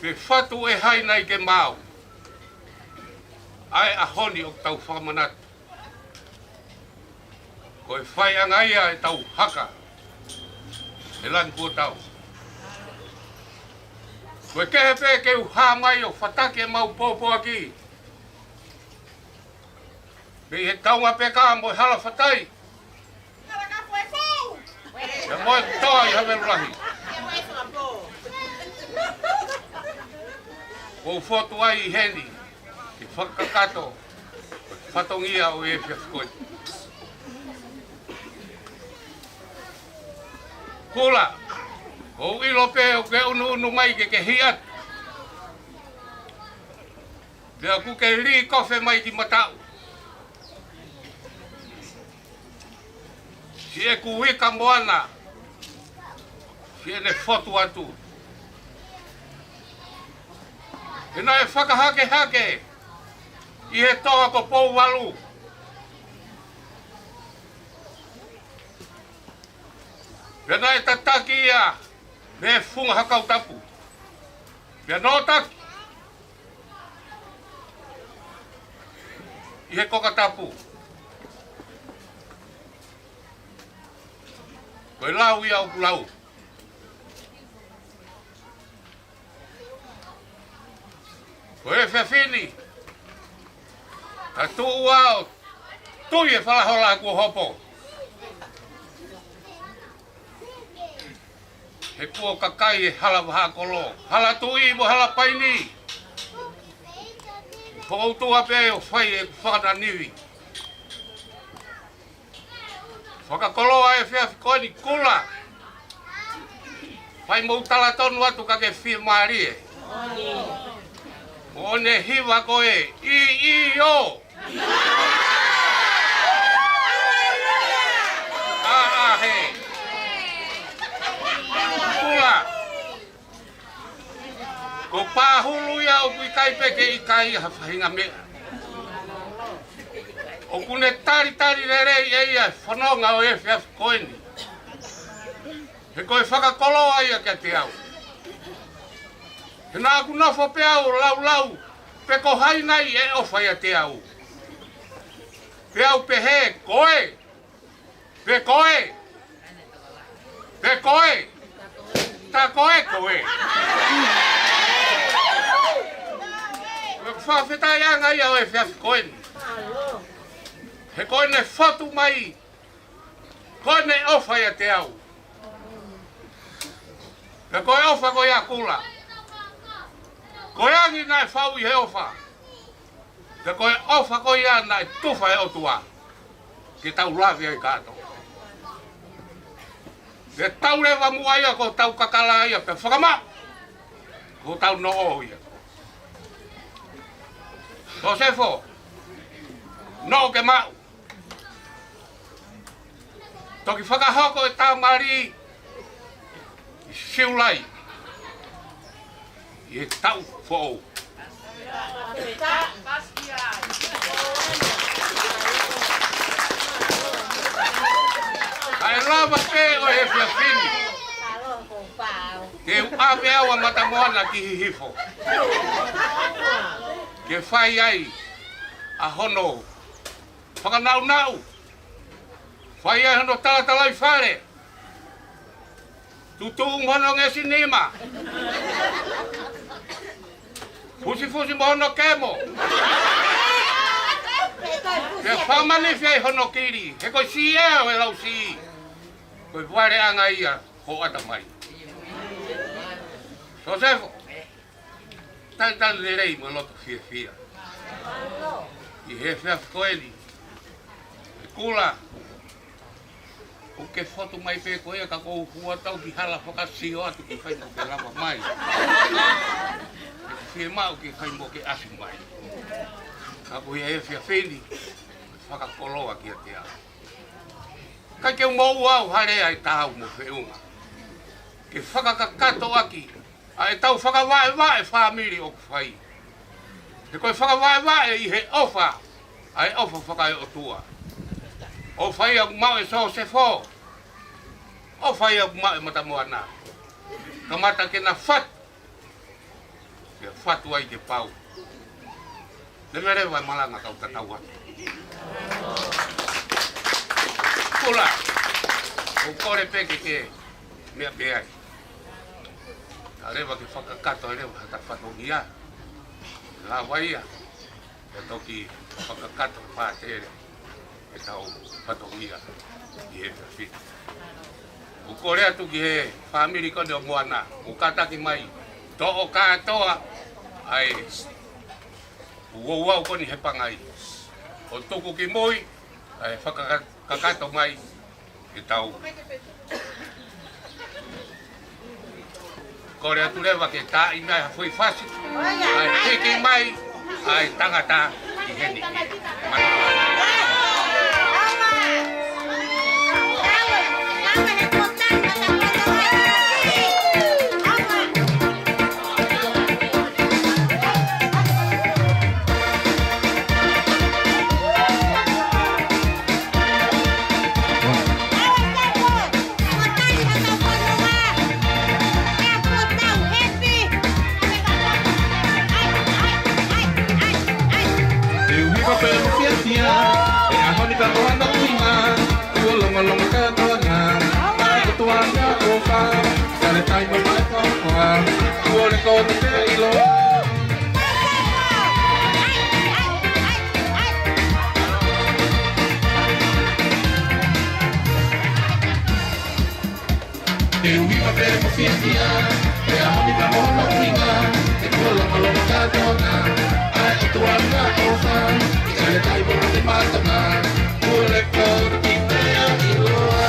Ke fatu e hai nai ke mau. ʻAi ʻahoni ʻoku tau fakamanatu. Ko e faiʻanga ia e tau haka. E lani kuo tau. Ko e kehe pē ke u hā mai ʻo fataki e mau pōpoaki. Pei he taunga peka mo e hala fatai. Mo e toa ʻi Havelulahi. ʻOku ou fotu ai ʻi heni ke fakakakato fatongia ʻo e efiafi ko eni. Kula, ʻoku ou ʻilo pē ʻoku ke ʻunuʻunu mai ke ke hia. Pea ʻoku ke lī kofe mai ki mataʻu. Siʻeku uika moana, siʻene fotu atu. He naʻe fakahakehake ʻi he toa ko Pouvalu. Pea naʻe tataki ia mei he funga Hakautapu. Pea nōtaki ʻi he Kokatapu. Ko e lau ia ʻoku lau. Ko e efiafi ni, ka tuʻu au, tui e falahola kuo hopo. He kuo kakai e hala vahakolo, hala tuʻi mo hala paini. Fokoutua pē ʻo fai e fakananivi. Fakakoloa e efiafi ko eni Kula. Fai mou tala tonu atu ka ke fiemālie. Mo ʻene hiva ko e ʻi ʻi ʻo. ʻA ʻa he. Kula. Ko Pāhulu ia ʻoku ʻikai pē ke ʻikai ha faʻahinga meʻa. ʻOku ne talitali lelei ʻe ia e fononga ʻo e efiafi ko eni. He ko e fakakoloa ia kiate au. He naʻa ku nofo pē au ʻo laulau pe ko hai nai ʻe ʻofa ʻiate au. Pea u pehē, ko e, pe ko e, pe ko e, ta ko e ko e. Ko e fakafetaʻiʻanga ia ʻo e efiafi ko eni. He ko ʻene fotu mai, ko ʻene ʻofa ʻiate au. Pea ko e ʻofa ko ia Kula, ko e angi naʻe fau ʻi he ʻofa. Pea ko e ʻofa ko ia naʻe tufa ʻe he ʻOtua ke tau lave ai kātoa. Pea tau leva muʻa ia ko hotau kakala ia pea fakamaʻu ko hotau noʻo ia. Sosefo, noʻo ke maʻu. Toki fakahoko e tāmali ʻi Siulai ʻi he taʻu foʻou. Kae lava pē ʻo e efiafi ni ke u ʻave au ʻa Matamoana ki Hihifo ke fai ai ʻa hono fakanaunau, fai ai hono talatalaifale, tutuʻu mo hono ngeʻesi nima, fusifusi mo hono kemo, pea fakamanifi ai hono kili, he ko e siʻi ʻo e lau siʻi, ko e valeʻanga ia ko ʻatamai. Sosefo, talitali lelei mo e loto fiefia ʻi he efiafi ko eni. ʻE Kula, ʻoku ke fotu mai pē ko ia ka ʻoku ou fua tau ki hala fakasio atu ke fai mo ke lava mai. Ke fiemaʻu ke fai mo ke ʻasi mai. Ka ko ia e efiafi ni, fakakoloa kiate au. ʻIkai ke u moʻua au ha lea ʻe taau mo feʻunga ke fakakakato ʻaki ʻa e tau fakavaʻevaʻe fāmili ʻoku fai. He ko e fakavaʻevaʻe ʻi he ʻofa, ʻa e ʻofa fakaeʻotua. ʻOfa ia ʻoku maʻu ʻe Sosefo, ʻofa ia ʻoku maʻu ʻe Matamoana. Kamata ke na fatu, ke fatu ai ke pau. Leveleva e malanga kau tatau atu. Kula, ʻoku ou kole pē ke ke meʻa pē ai. Ka leva ke fakakakato leva ha ta fatongia. Lava ia, ʻe toki fakakakato pātele e tau fatongia ʻi he efiafi ni. ʻOku kole atu ki he fāmili ko eni ʻo Moana, ʻoku kātaki mai, toʻo kātoa ʻa e ouau ko eni he pangai, ʻo tuku ki mui ʻa e fakakakato mai ke tau kole atu leva ke taaʻi mai ha foʻi fasi, ʻa e hiki mai ʻa e tangata ʻi heni. Te u hiva pē mo fiefia, he ʻaho ni ka ko hono ʻuhinga, kuo longolongo kātoanga, ʻa e ʻOtua ʻofa, kale tai mo mai koa, kuo lekooti pē ʻiloa. Te u hiva pē mo fiefia, he ʻaho ni ka ko hono ʻuhinga, he kuo longolongo kātoanga, ʻa e ʻOtua ʻofa, kale tai mo mai koa, kuo lekooti pē ʻiloa.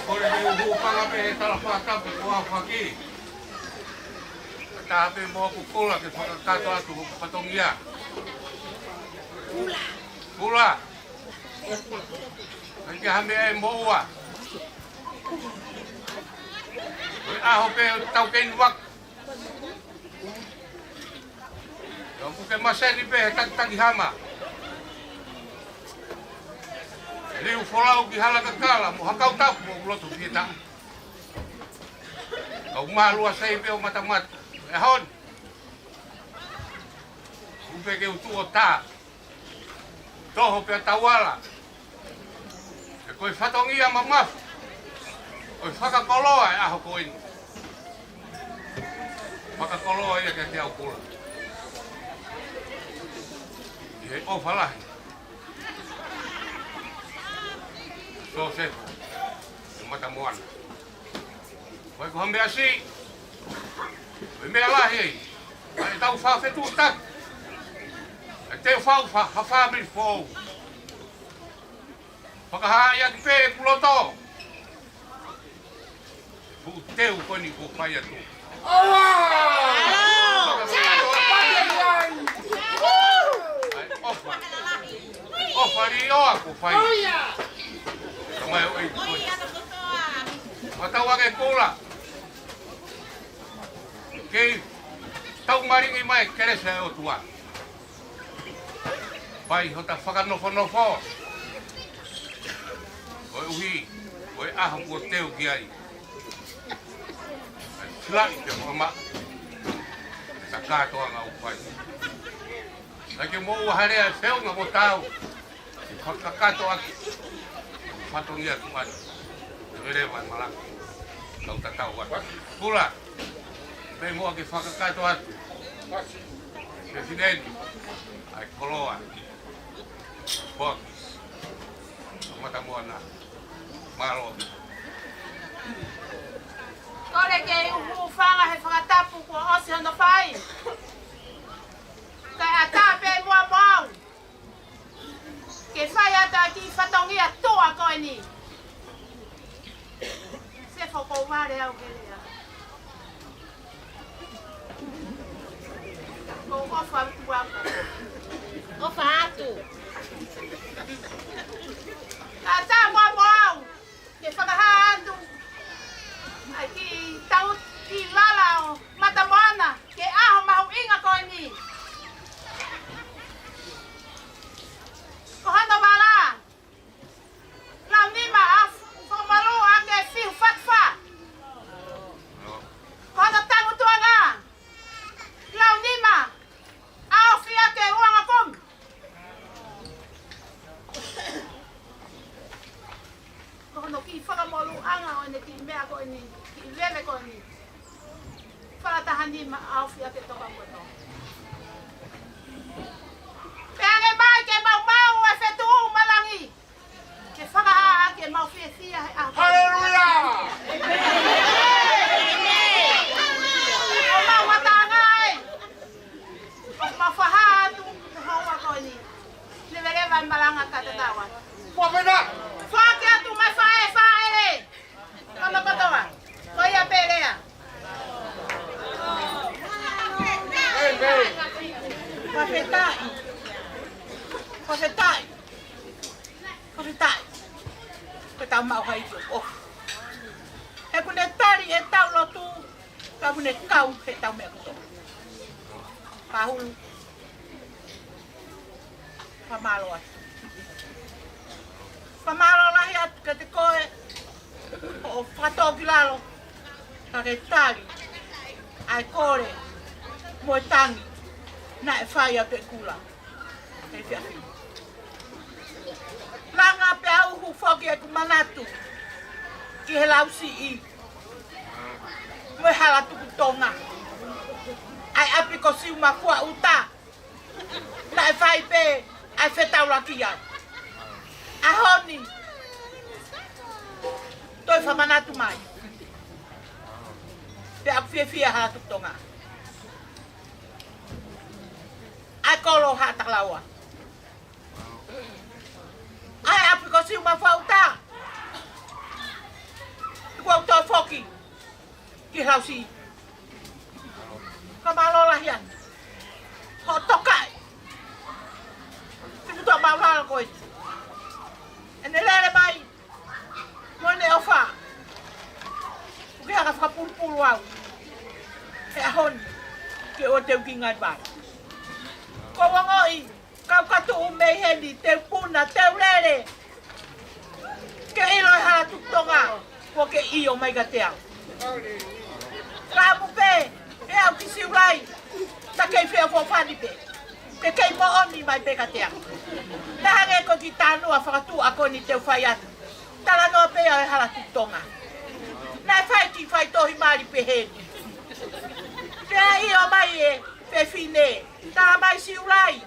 Kole ke u hūfanga pē he talafakatapu kuo aofaki. Ka tā pē mo hoku kula ke fakakakato atu hoku fatongia. Kula. Kula. ʻIkai ke ʻi ai ha meʻa ʻe moʻua. Ko e ʻaho pē ʻo e taukei ni waka. ʻOku ke maseni pē he takitaki hama. Liu folau ki hala kakala mo ha kau tapu ʻoku loto fietaʻa. Kau mālua sai pē ʻo matamata. ʻE ʻaho ni. Kupe ke u tuʻu ʻo tā. Toho pea tauala. He ko e fatongia mamafa ʻo e fakakoloa e ʻaho ko eni. Fakakoloa ia kiate au kula. ʻI he ʻofa lahi. Sosefo. Matamoana. Vai ko ha meʻa siʻi. Vai meʻa lahi. Vai tau fafetuʻutaki. ʻE te fau fa, ha fāmili foʻou. Fakahā ia ki pē ʻeku loto. Fuʻu teu ko eni kuo fai atu. Ai, ʻofa. ʻOfa lī ʻoa kuo fai. Kamai ʻo ʻi ko ē. Matau ake kula. Kei tau malingi mai kelesi ʻa e ʻOtua. Fai hota fakanofonofo. Koeʻuhi ko e ʻaho kuo teu ki ai. Silaʻi ke fakamaʻa. Ka kātoanga ʻoku fai. Ka ke moʻua ha lea ʻe feʻunga mo tau. Ke fakakakato ʻaki. Fatongia tuʻa ni. Ke lele vai malanga. Kau tatau atu. Kula. Pea mo ke fakakakato atu. Pesideni. ʻA e koloa. Foki. Matamoana. Mālō. Kole ke u hūfanga he fakatapu kuo ʻosi hono fai. Kae ʻatā pē muʻa mo au. Ke fai atu ʻa e kiʻi fatongia tuʻa ko eni. Sefo, kou vale au he lea. Kou ʻofa atu au. ʻOfa atu. Kae ʻatā muʻa mo au. Ke fakahā atu ʻa e kiʻi tau, kiʻi lala ʻo Matamoana ki he ʻaho mahuʻinga ko eni. Ko hono vala, lau nima ʻa e fakamalū ʻa e fiu fatufa. Ko hono tangutuʻanga, lau nima ʻa e ʻofi ʻa e uanga kumi. Ko hono kiʻi fakamalūʻanga ʻo ʻene kiʻi meʻa ko eni, kiʻi veve ko eni. Fakataha nima ʻa e ʻofi ʻa e toka moto. Pea nge mai ke mau Malanga ka tatau. Kuo pena. Fake atu mai faʻē, faʻē. Kama kotoa. Ko ia pē lea. Fakafetaʻi. Fakafetaʻi. Fakafetaʻi. Ko e tau maʻu ha ʻikai ke ʻofa. He kuo ne tali ʻetau lotu, ka kuo ne kau he tau meʻa kotoa. Pahulu. Fakamālō atu. Fakamālō lahi atu kiate koe, hoʻo fakatōkilalo, ka ke tali ʻa e kole mo e tangi naʻe fai ʻa Pekula he efiafi ni. Langa pea uhu foki ʻeku manatu ki he lausiʻi mo e hala tuku tonga ʻa e ʻapi ko Siumafua ʻUta. Naʻe fai pē ʻa e fetaulaki ai. ʻAho ni, toe fakamanatu mai. Pea ʻoku fiefia hala tuku tonga. ʻA e kolo Haʻatakalaua. ʻA e ʻapi ko Siumafua ʻUta. Kuo u toe foki ki he lausiʻi. Fakamālō lahi atu. Hoʻo tokaʻi. Simu toa mau lalo ko ē. ʻEne lele mai mo ʻene ʻofa. ʻOku ke hanga fakapulupulu au he ʻaho ni ke ʻoua te u kiʻi ngali vale. Ko e ongoʻi, kau ka tuʻu mei heni, te u puna, te u lele. Ke ʻilo e hala tuku tonga, kuo ke ʻio mai kiate au. Ka ʻoku pehē ʻe au ki Siulai, ta kei feʻofoʻofani pē. Ke kei moʻoni mai pē kiate au. Naʻa hangē ko e kiʻi talanoa fakatuʻa ko eni te u fai atu. Talanoa pē ʻa e hala tuku tonga. Naʻe fai kiʻi faitohi mali pehē ni. Pea ʻio mai e fefine, tala mai Siulai.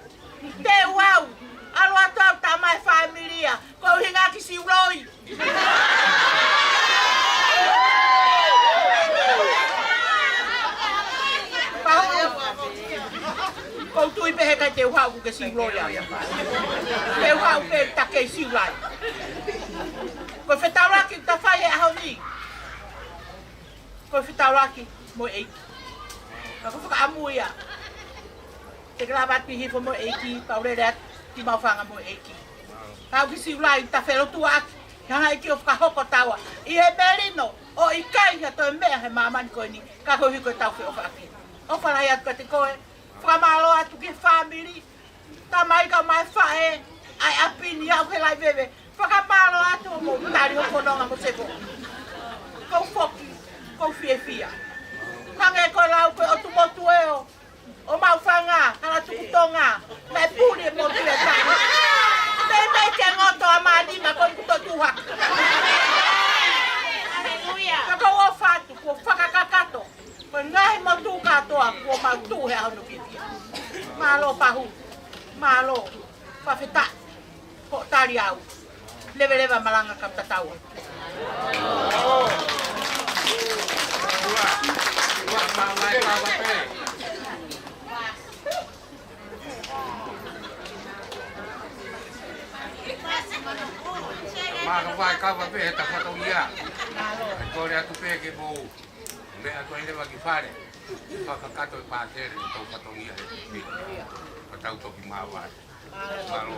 Te u ʻalu atu au, tala mai fāmili ia, ko e ʻuhinga ki Siuloi. Pau. Ko u tui pē he ʻikai te u haʻu ke Siuloi au. Te u haʻu pē ta kei Siulai. Ko e fetaulaki ta fai he ʻaho ni. Ko e fetaulaki mo e ʻEiki. Ka ko e fakaʻamu ia. Te ke lava atu hifo mo e ʻEiki, pea u lele atu ki Maʻufanga mo e ʻEiki. Kau ki Siulai ta felotuaʻaki, hanga ʻEiki ʻo fakahoko taua ʻi he melino, ʻo ʻikai ha toe meʻa he māmani ko eni, ka koeʻuhi ko e tau feʻofaʻaki. ʻOfa lahi atu kiate koe, fakamālō atu ki he fāmili, tamai kae ʻumaʻā e faʻē, ʻa e ʻapi ni ʻoku ke laiveve. Fakamālō atu mo tali hoʻo fononga mo Sepo. Ko u foki, ko u fiefia. Hangē ko e lau ko ē ʻo e ʻOtu motu ē ʻo, ʻo Maʻufanga, hala tuku tonga, naʻe puli e motu e tahi. Meimei ke ngoto ʻa mālima ko e kuto tuha. Ka ko u ʻofa atu, kuo fakakakato. Ko e ngaahi motu kātoa kuo mau tuʻu he ʻaho ni ʻo fiefia. Mālō Pahu, mālō, fakafetaʻi, hoʻo tali au. Leveleva malanga ka tatau. Mālō vai kava pē he ta fatongia. E kole atu pē ke mou meʻa atu ai leva ki fale. Fakakakato e pātele, tau fatongia he. Ka tau toki māvae. Mālō.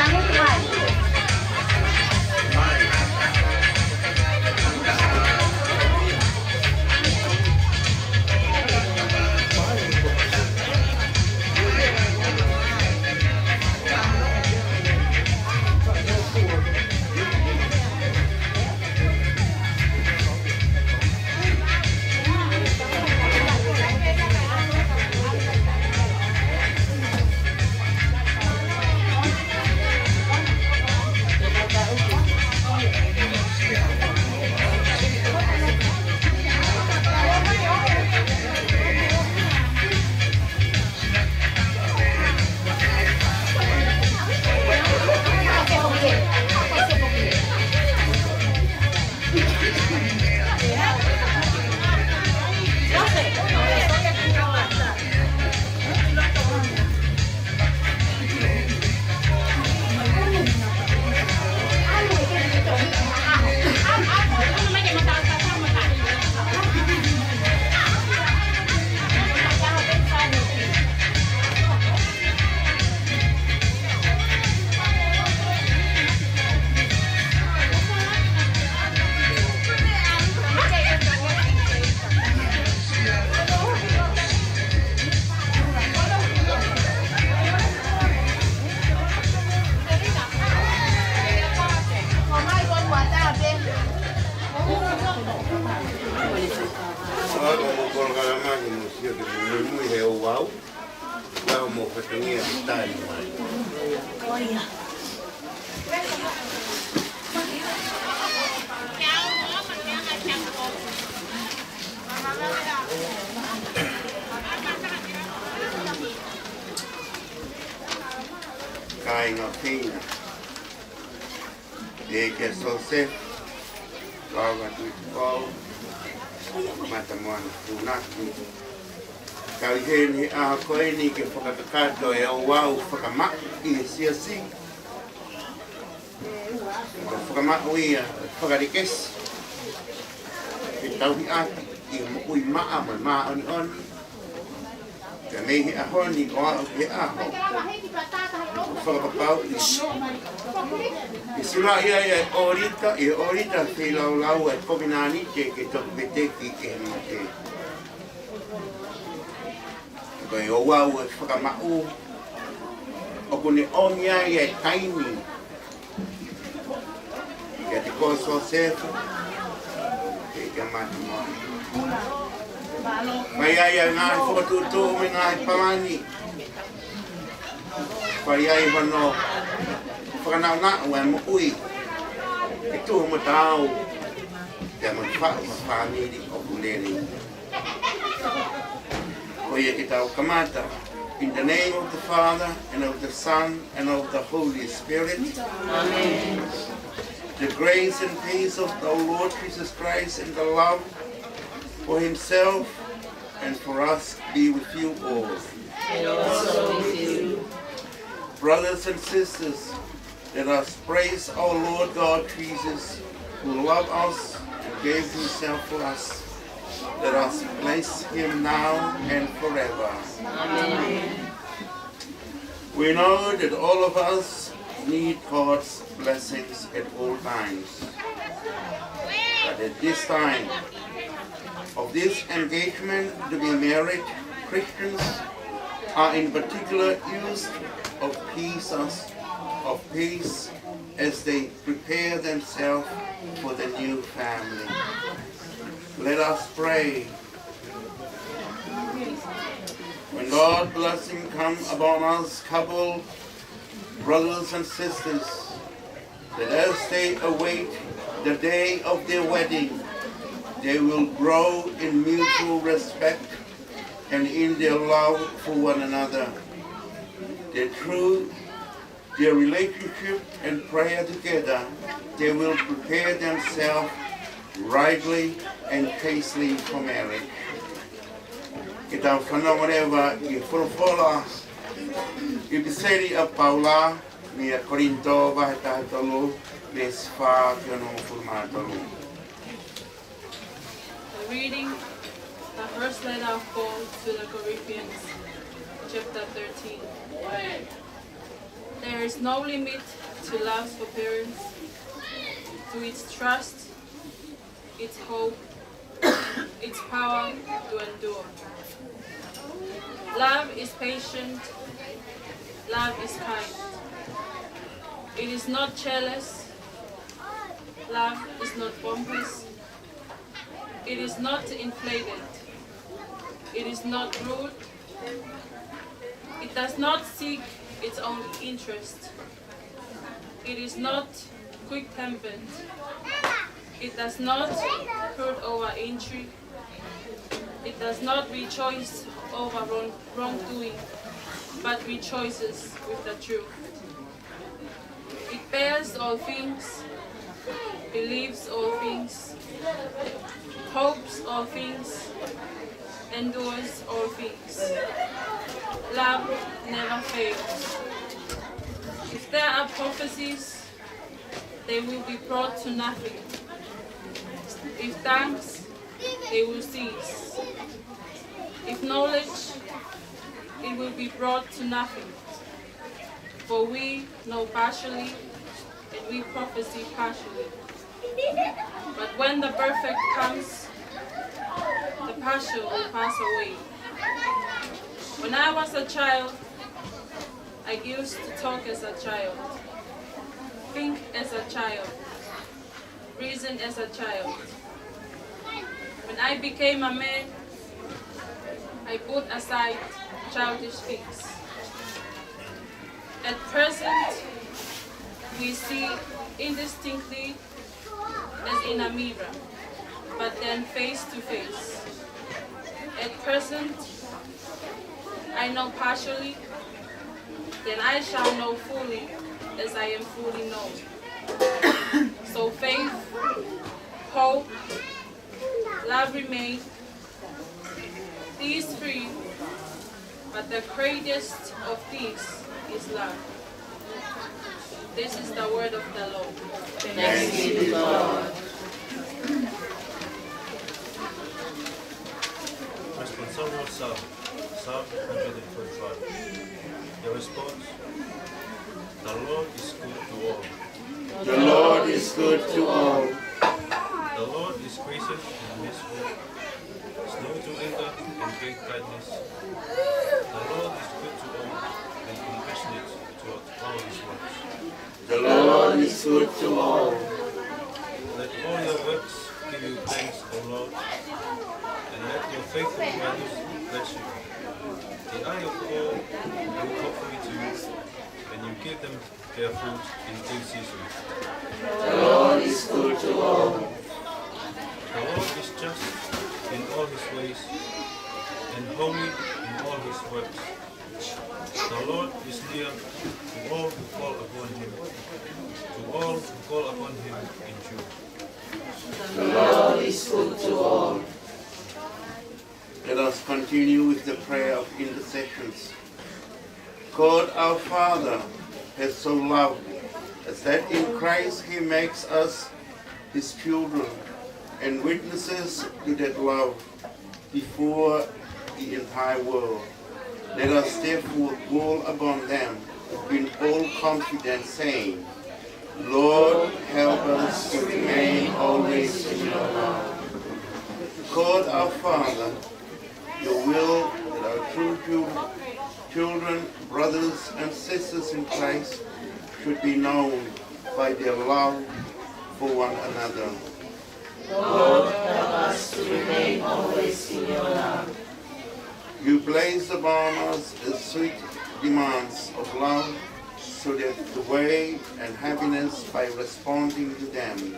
Ko e polokalama ni mo sio ki he muimui he ouau. Lau mo fatongia ki tali mai. Kāinga feinga. ʻEiki Siosefa Lava Tuʻitupou Matamoana Funaki. Kau ʻi heni he ʻaho ko eni ke fakakakato e ouau fakamaʻu ʻi he siasi. Ko e fakamaʻu ia, fakalekesi. Ke tauhi ʻaki ʻi he moʻui maʻa mo e māʻoniʻoni. Ka mei he ʻaho ni ʻo aʻu ki he ʻaho ʻoku fakapapauʻi ke sulaʻi ai e ʻōlita, ʻi he ʻōlita feilaulau ʻa e kovinānite ke toki veteki ʻe he mate. Ko e ouau ʻo e fakamaʻu ʻoku ne ʻomi ai e taimi kiate koe Siosefa, ʻEiki Matamoana. Fai ai ʻa e ngaahi fokotuʻutuʻu mo e ngaahi palani. Fai ai hono fakanaʻonaʻo ʻa e moʻui ke tuhu mo taau, pea mo e faʻu ha fāmili ʻoku lelei. Ko ia ke tau kamata. In the name of the Father, and of the Son, and of the Holy Spirit. Amen. The grace and peace of our Lord Jesus Christ and the love for himself and for us be with you all. And also with you. Brothers and sisters, let us praise our Lord God Jesus, who loved us and gave himself for us. Let us bless him now and forever. Amen. We know that all of us need God's blessings at all times. But at this time of this engagement to be married, Christians are in particular used of peace, of peace as they prepare themselves for the new family. Let us pray. When God's blessing come upon us, couple, brothers and sisters, that as they await the day of their wedding, they will grow in mutual respect and in their love for one another. That through their relationship and prayer together, they will prepare themselves rightly and chastely for marriage. Ke tau fanongo leva ʻi he folofola ʻi he ʻipiseli ʻa Paula, mei he Kolinitō vahe taha tolu, veesi fā ki he onongofulu mā tolu. The reading, the first letter of Paul to the Corinthians, chapter thirteen. There is no limit to love's forbearance, to its trust, its hope, its power to endure. Love is patient. Love is kind. It is not jealous. Love is not pompous. It is not inflated. It is not rude. It does not seek its own interest. It is not quick-tempered. It does not brood over intrigue. It does not rejoice over wrong, wrongdoing, but rejoices with the truth. It bears all things, believes all things, hopes all things, endures all things. Love never fails. If there are prophecies, they will be brought to nothing. If tongues, they will cease. If knowledge, it will be brought to nothing. For we know partially, and we prophesy partially. But when the perfect comes, the partial will pass away. When I was a child, I used to talk as a child, think as a child, reason as a child. When I became a man, I put aside childish things. At present, we see indistinctly as in a mirror, but then face to face. At present, I know partially, then I shall know fully as I am fully known. So faith, hope, love remain, these three, but the greatest of these is love. This is the word of the Lord. Thanks be to God. Responsorial Psalm, Psalm one hundred twenty-five. The response: The Lord is good to all. The Lord is good to all. The Lord is gracious and merciful, slow to anger and great kindness. The Lord is good to all and compassionate toward all his works. The Lord is good to all. Let all your works give you thanks, O Lord, and let your faithful brothers bless you. The eye of all look hopefully to you, and you give them their food in due season. The Lord is good to all. The Lord is just in all his ways and holy in all his works. The Lord is near to all who call upon him, to all who call upon him in truth. The Lord is good to all. Let us continue with the prayer of intercessions. God our Father has so loved us that in Christ he makes us his children and witnesses to that love before the entire world. Let us therefore call upon them in all confidence, saying, Lord, help us to remain always in your love. God our Father, your will that our true chil-, children, brothers and sisters in Christ should be known by their love for one another. Lord, help us to remain always in your love. You place upon us the sweet demands of love, so that the way and happiness by responding to them.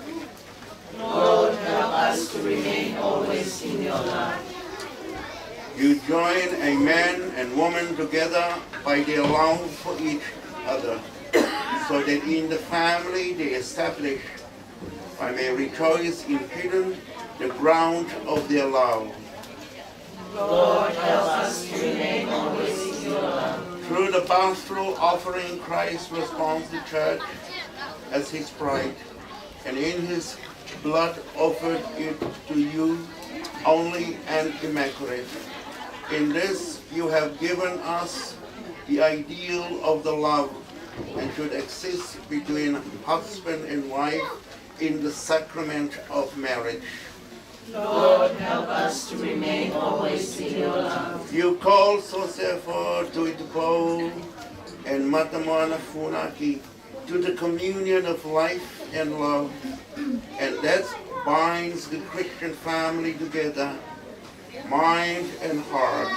Lord, help us to remain always in your love. You join a man and woman together by their love for each other, so that in the family they establish, I may rejoice in Peter, the ground of their love. Lord, help us to remain always in your love. Through the paschal offering, Christ responds the church as his bride, and in his blood offered it to you, only and immaculate. In this you have given us the ideal of the love and should exist between husband and wife in the sacrament of marriage. Lord, help us to remain always in your love. You call Joseph Tuitupou and Mata Moana Funaki to the communion of life and love, and that binds the Christian family together, mind and heart.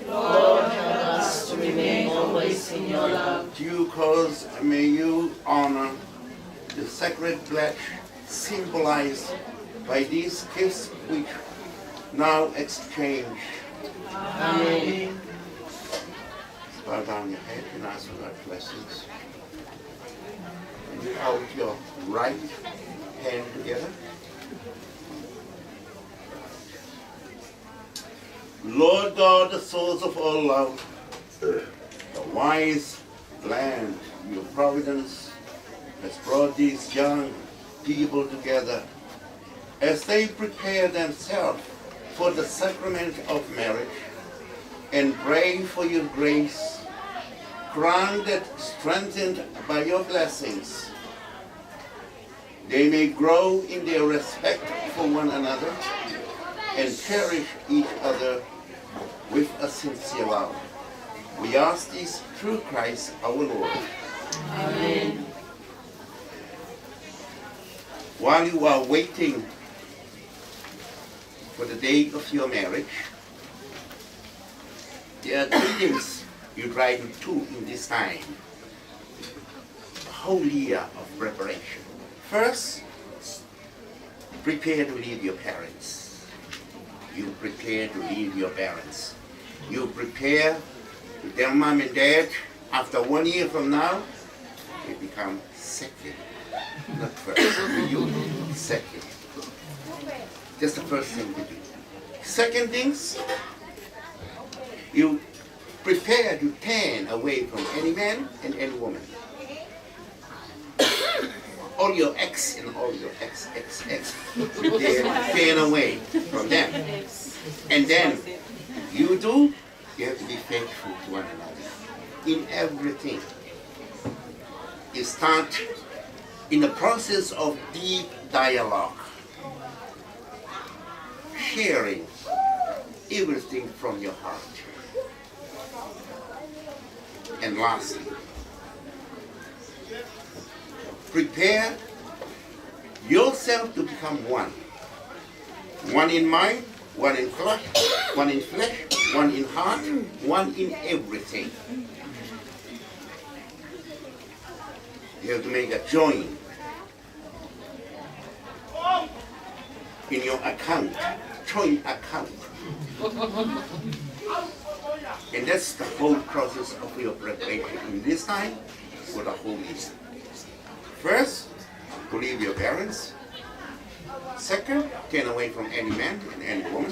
Lord, help us to remain always in your love. Due course, may you honor the sacred pledge symbolized by these gifts which now exchange. Amen. Bow down your head and ask for God's blessings. And reach out your right hand together. Lord God, the source of all love, the wise plan, your providence has brought these young people together as they prepare themselves for the sacrament of marriage and pray for your grace, granted, strengthened by your blessings. They may grow in their respect for one another and cherish each other with a sincere love. We ask this through Christ our Lord. Amen. While you are waiting for the day of your marriage, there are three things you try to do in this time. A whole year of preparation. First, prepare to leave your parents. You prepare to leave your parents. You prepare to tell mom and dad after one year from now, they become second. Not first. You second. That's the first thing to do. Second things, you prepare to turn away from any man and any woman. All your ex and all your ex, ex, ex, prepare to turn away from them. And then you do, you have to be faithful to one another in everything. You start in the process of deep dialogue, sharing everything from your heart. And lastly, prepare yourself to become one. One in mind, one in flesh, one in flesh, one in heart, one in everything. You have to make a joint in your account, joint account. And that's the whole process of your preparation in this time for the whole year. First, to leave your parents. Second, turn away from any man and any woman.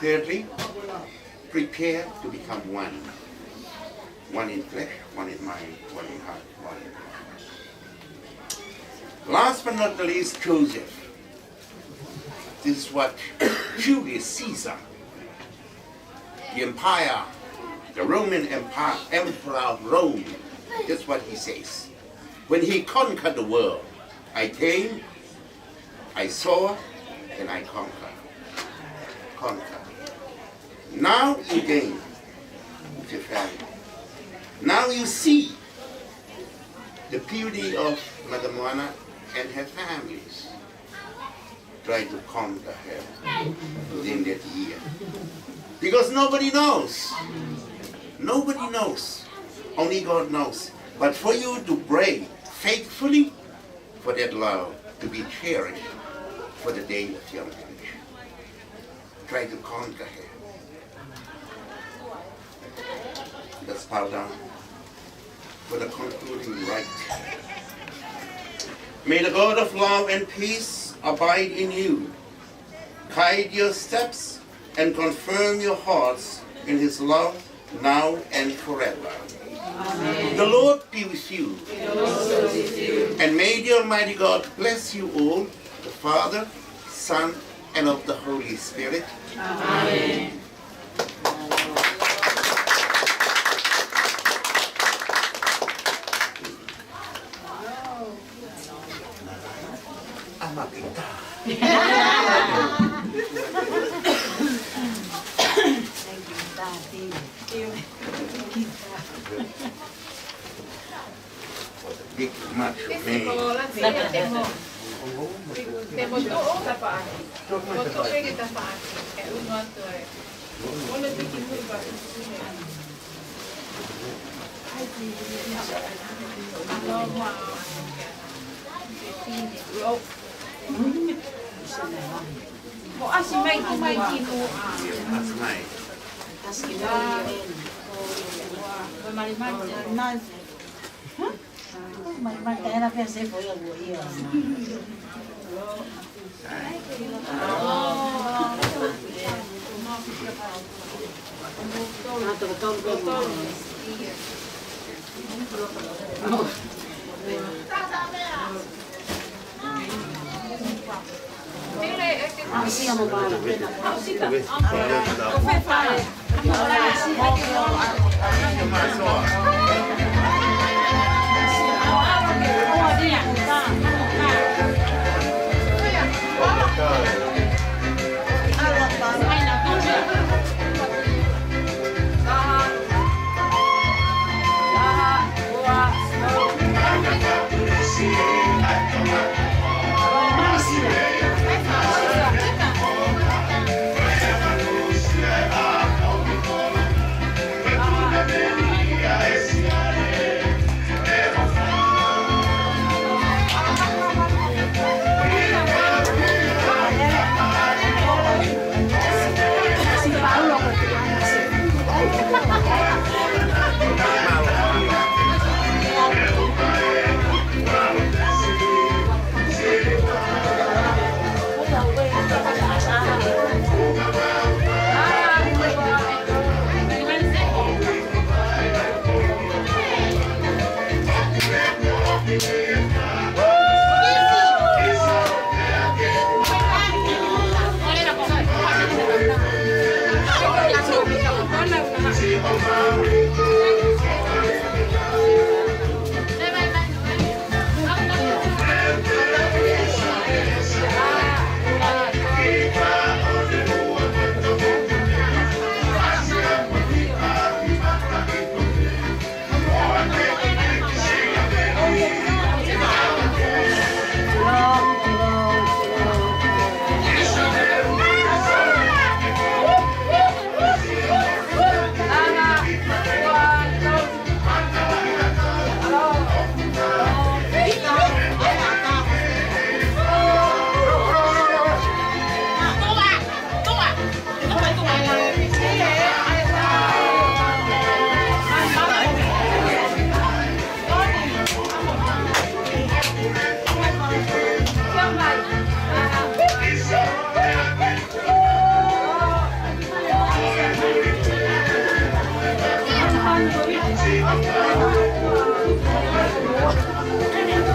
Thirdly, prepare to become one. One in flesh, one in mind, one in heart, one in mind. Last but not the least, Joseph. This is what Julius Caesar, the empire, the Roman Empire, emperor of Rome, that's what he says. When he conquered the world, "I came, I saw, and I conquered." Conquered. Now you gain with your family. Now you see the beauty of Mata Moana and her families. Try to conquer her within that year. Because nobody knows. Nobody knows. Only God knows. But for you to pray faithfully for that love to be cherished for the day of your marriage. Try to conquer her. Let's bow down for the concluding rite. May the God of love and peace abide in you, guide your steps, and confirm your hearts in his love now and forever. Amen. The Lord be with you. And also with you. And may the Almighty God bless you all, the Father, Son, and of the Holy Spirit. Amen. Makita. Big macho man. Te mo, te mo toʻo tapaʻaki. Mo toʻo ke tapaʻaki. Ke unu atu e. Mo le tiki mui pa. Mo ʻasi mai ki muʻa. Io, ʻasi mai. ʻAsi mai. Mo malimali. Malimali. Mai, mai, kae na pea se foʻi ʻa ua ia.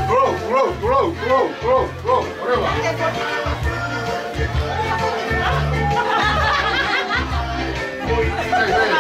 Grow, grow, grow, grow, grow, grow, whatever. Hey, hey,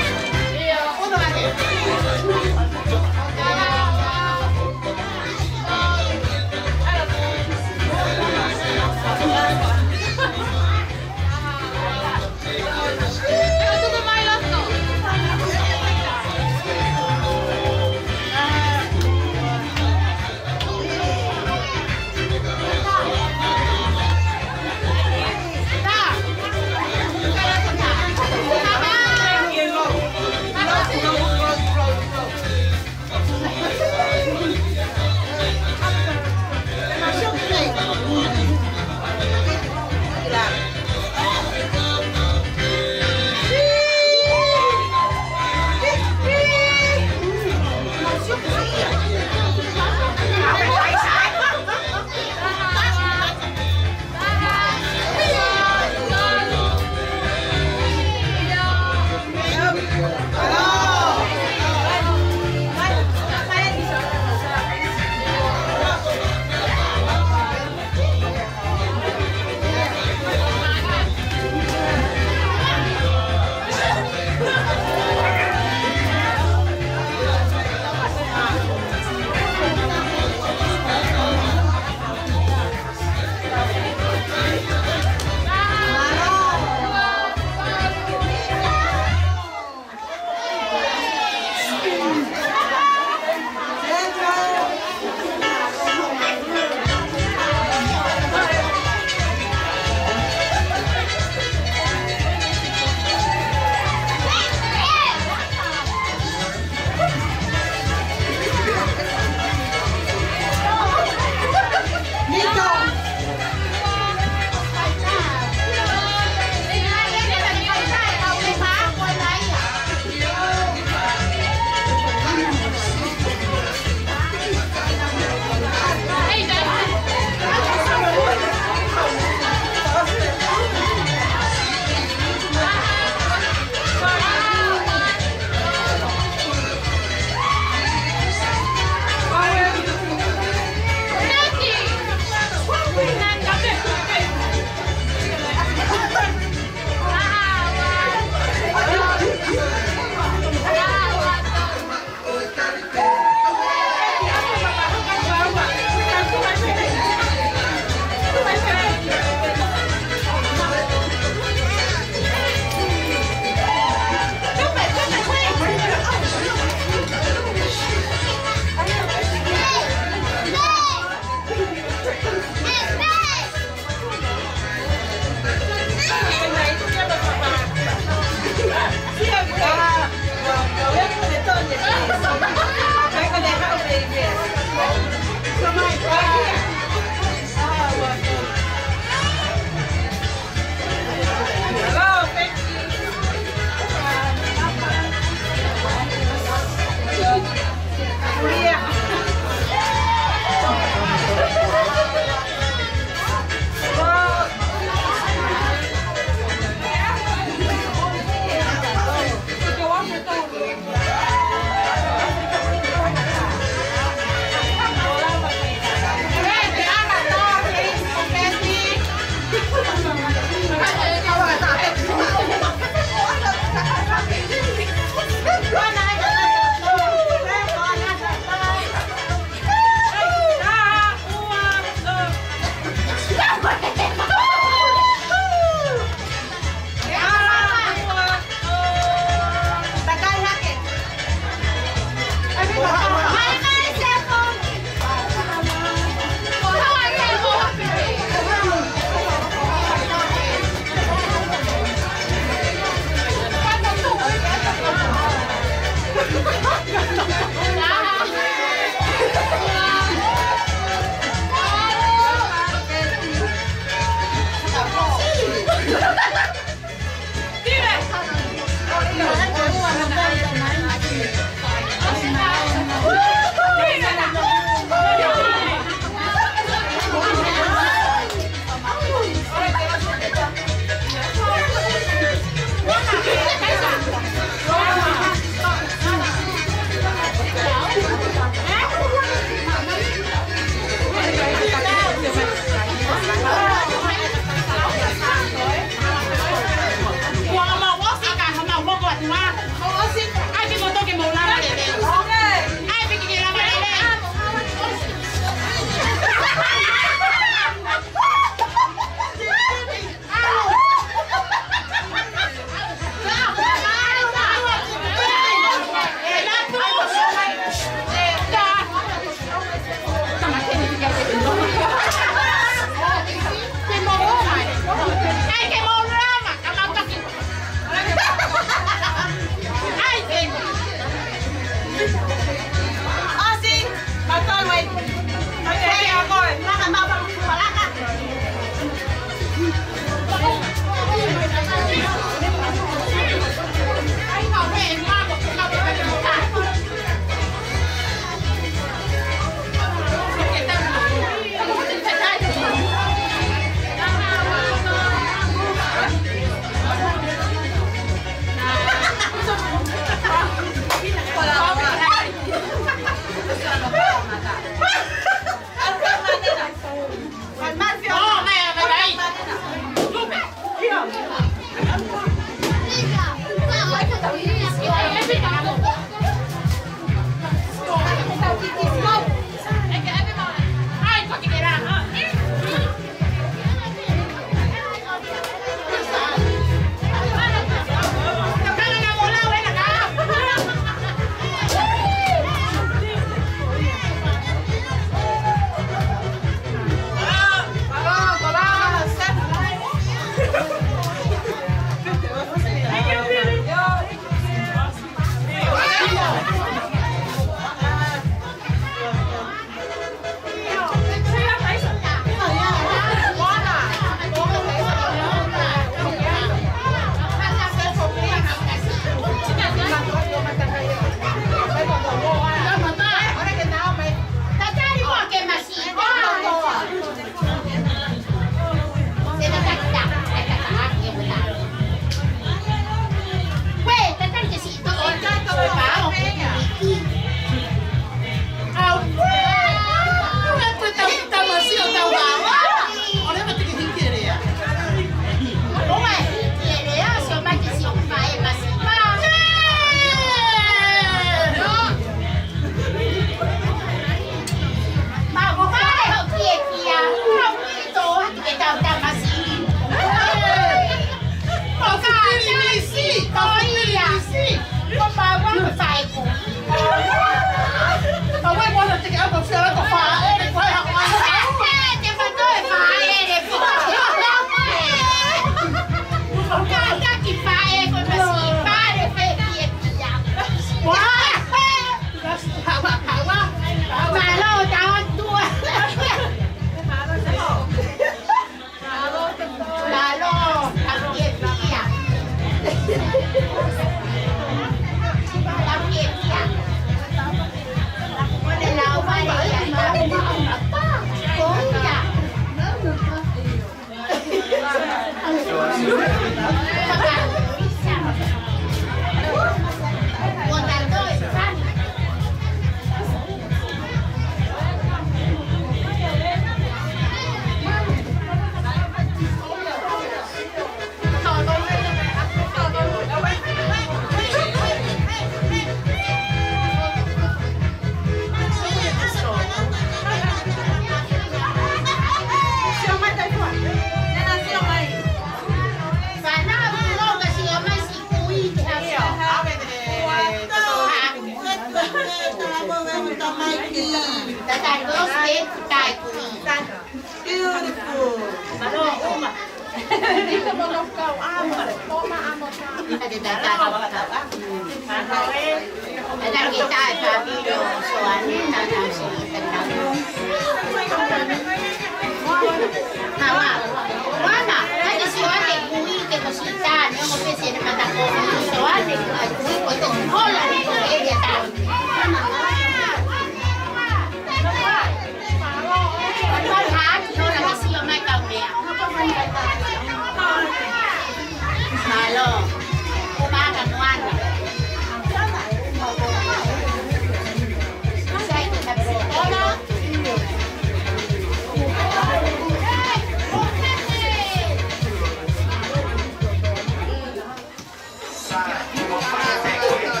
Beautiful.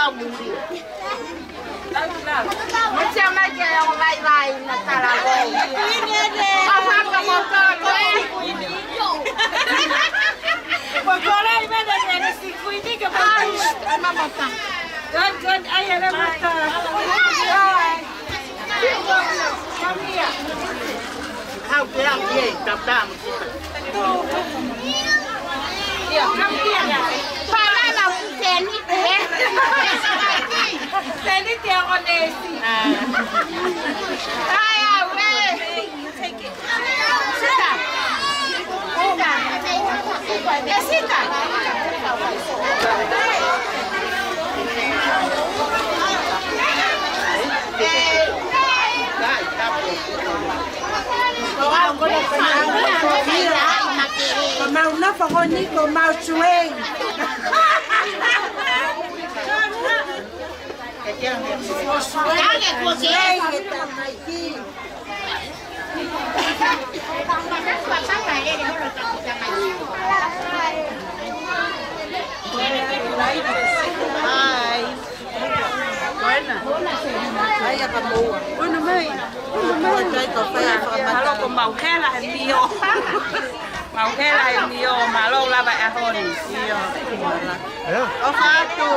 Mo te mai ke o vaivai na tala vo. Kuini ʻeni. ʻO haka mo tolo, ē. Mo tolo i mene mene si kuini ke mo. Ai, ai, mamata. Don, don, ai, ai, mamata. Ai. Come here. Hau ke au, ie, tau tau. Ia, come here. Pala na ku teni te. Teni te o nesi. Ai, au, ē. Sita. Sita. Ē, sita. Ko mau nofo ko eni, ko mau suei. Suei, e tamaiki. Hi. Buena. Ai, aka moua. Buena mai. Buena mai. Mālō ko Mauhela he mio. Mauhela he mio, mālō lava e ʻaho ni. ʻIo. ʻOfa atu.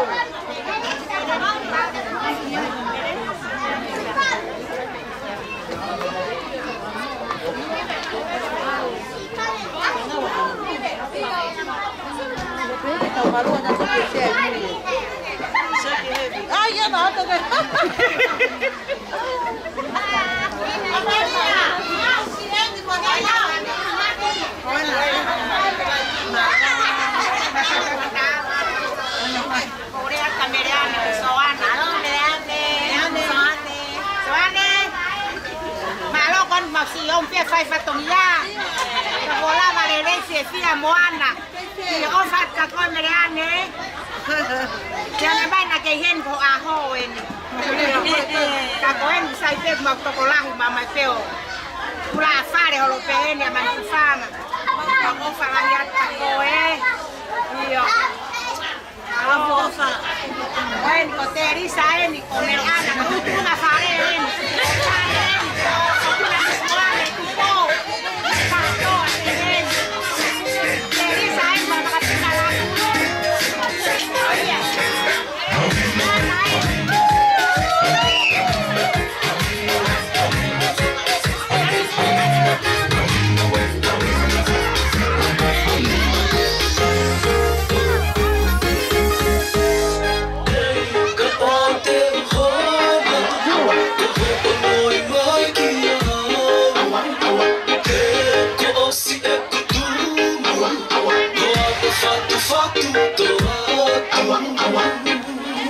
Ko Lea ka Meleane, ko Soana. Alo, Meleane. Soane. Soane. Mālō ko eni mau sio pē fai fatongia. Ka ko lava lelei fiefia Moana. ʻIo, ʻofa atu kia koe Meleane. Kia ne mai na kei heni ko e ʻaho eni. Ka ko eni sai pē mau tokolahi ma mai pē ʻo kula fale holo pē eni a mai kufana. Ka ʻofa lahi atu kia koe. ʻIo. Alo mo ʻofa. Eni ko Telisa eni, ko Meleana, ko Utu na fale eni. Telisa eni, ko Meleana.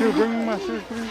You bring my shoes, please.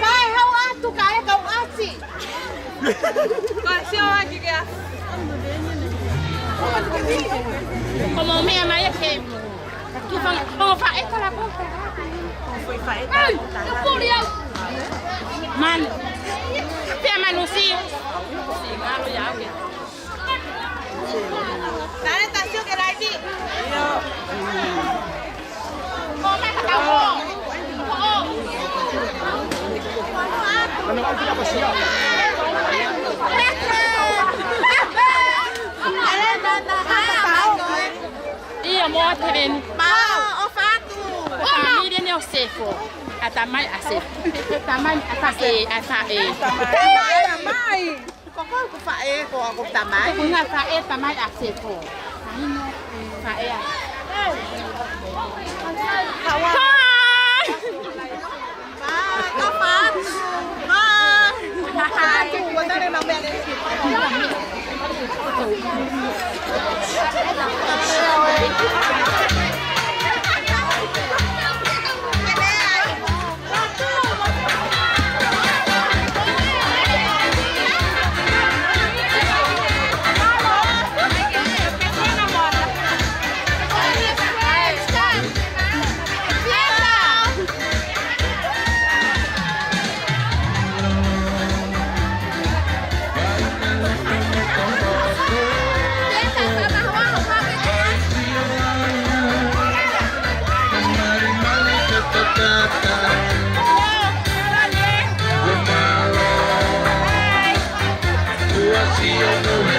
Pai, hau atu ka e kau ʻasi. Ko e sio ʻaki ke ʻasi. Ko mo mea mai e ke. Ki fanga, ko mo faʻē ka la ko. Ai, ka puli au. Man. Pea manu siu. Si ngalo ia au ke. Dale, Tasio, que la hay. ʻIa, mo ʻateveni. Ma, ʻofa atu. Tamai ʻeni ʻo Sefo. ʻA tamai ʻa Sefo. Tamai ʻa Sefo. ʻE, ʻa Sefo. Tamai. Ko ko ko faʻē ko ko tamai. Ko nga faʻē tamai ʻa Sefo. Mahino faʻē ʻa. Hawa. Bye. Bye. Bye. Bye.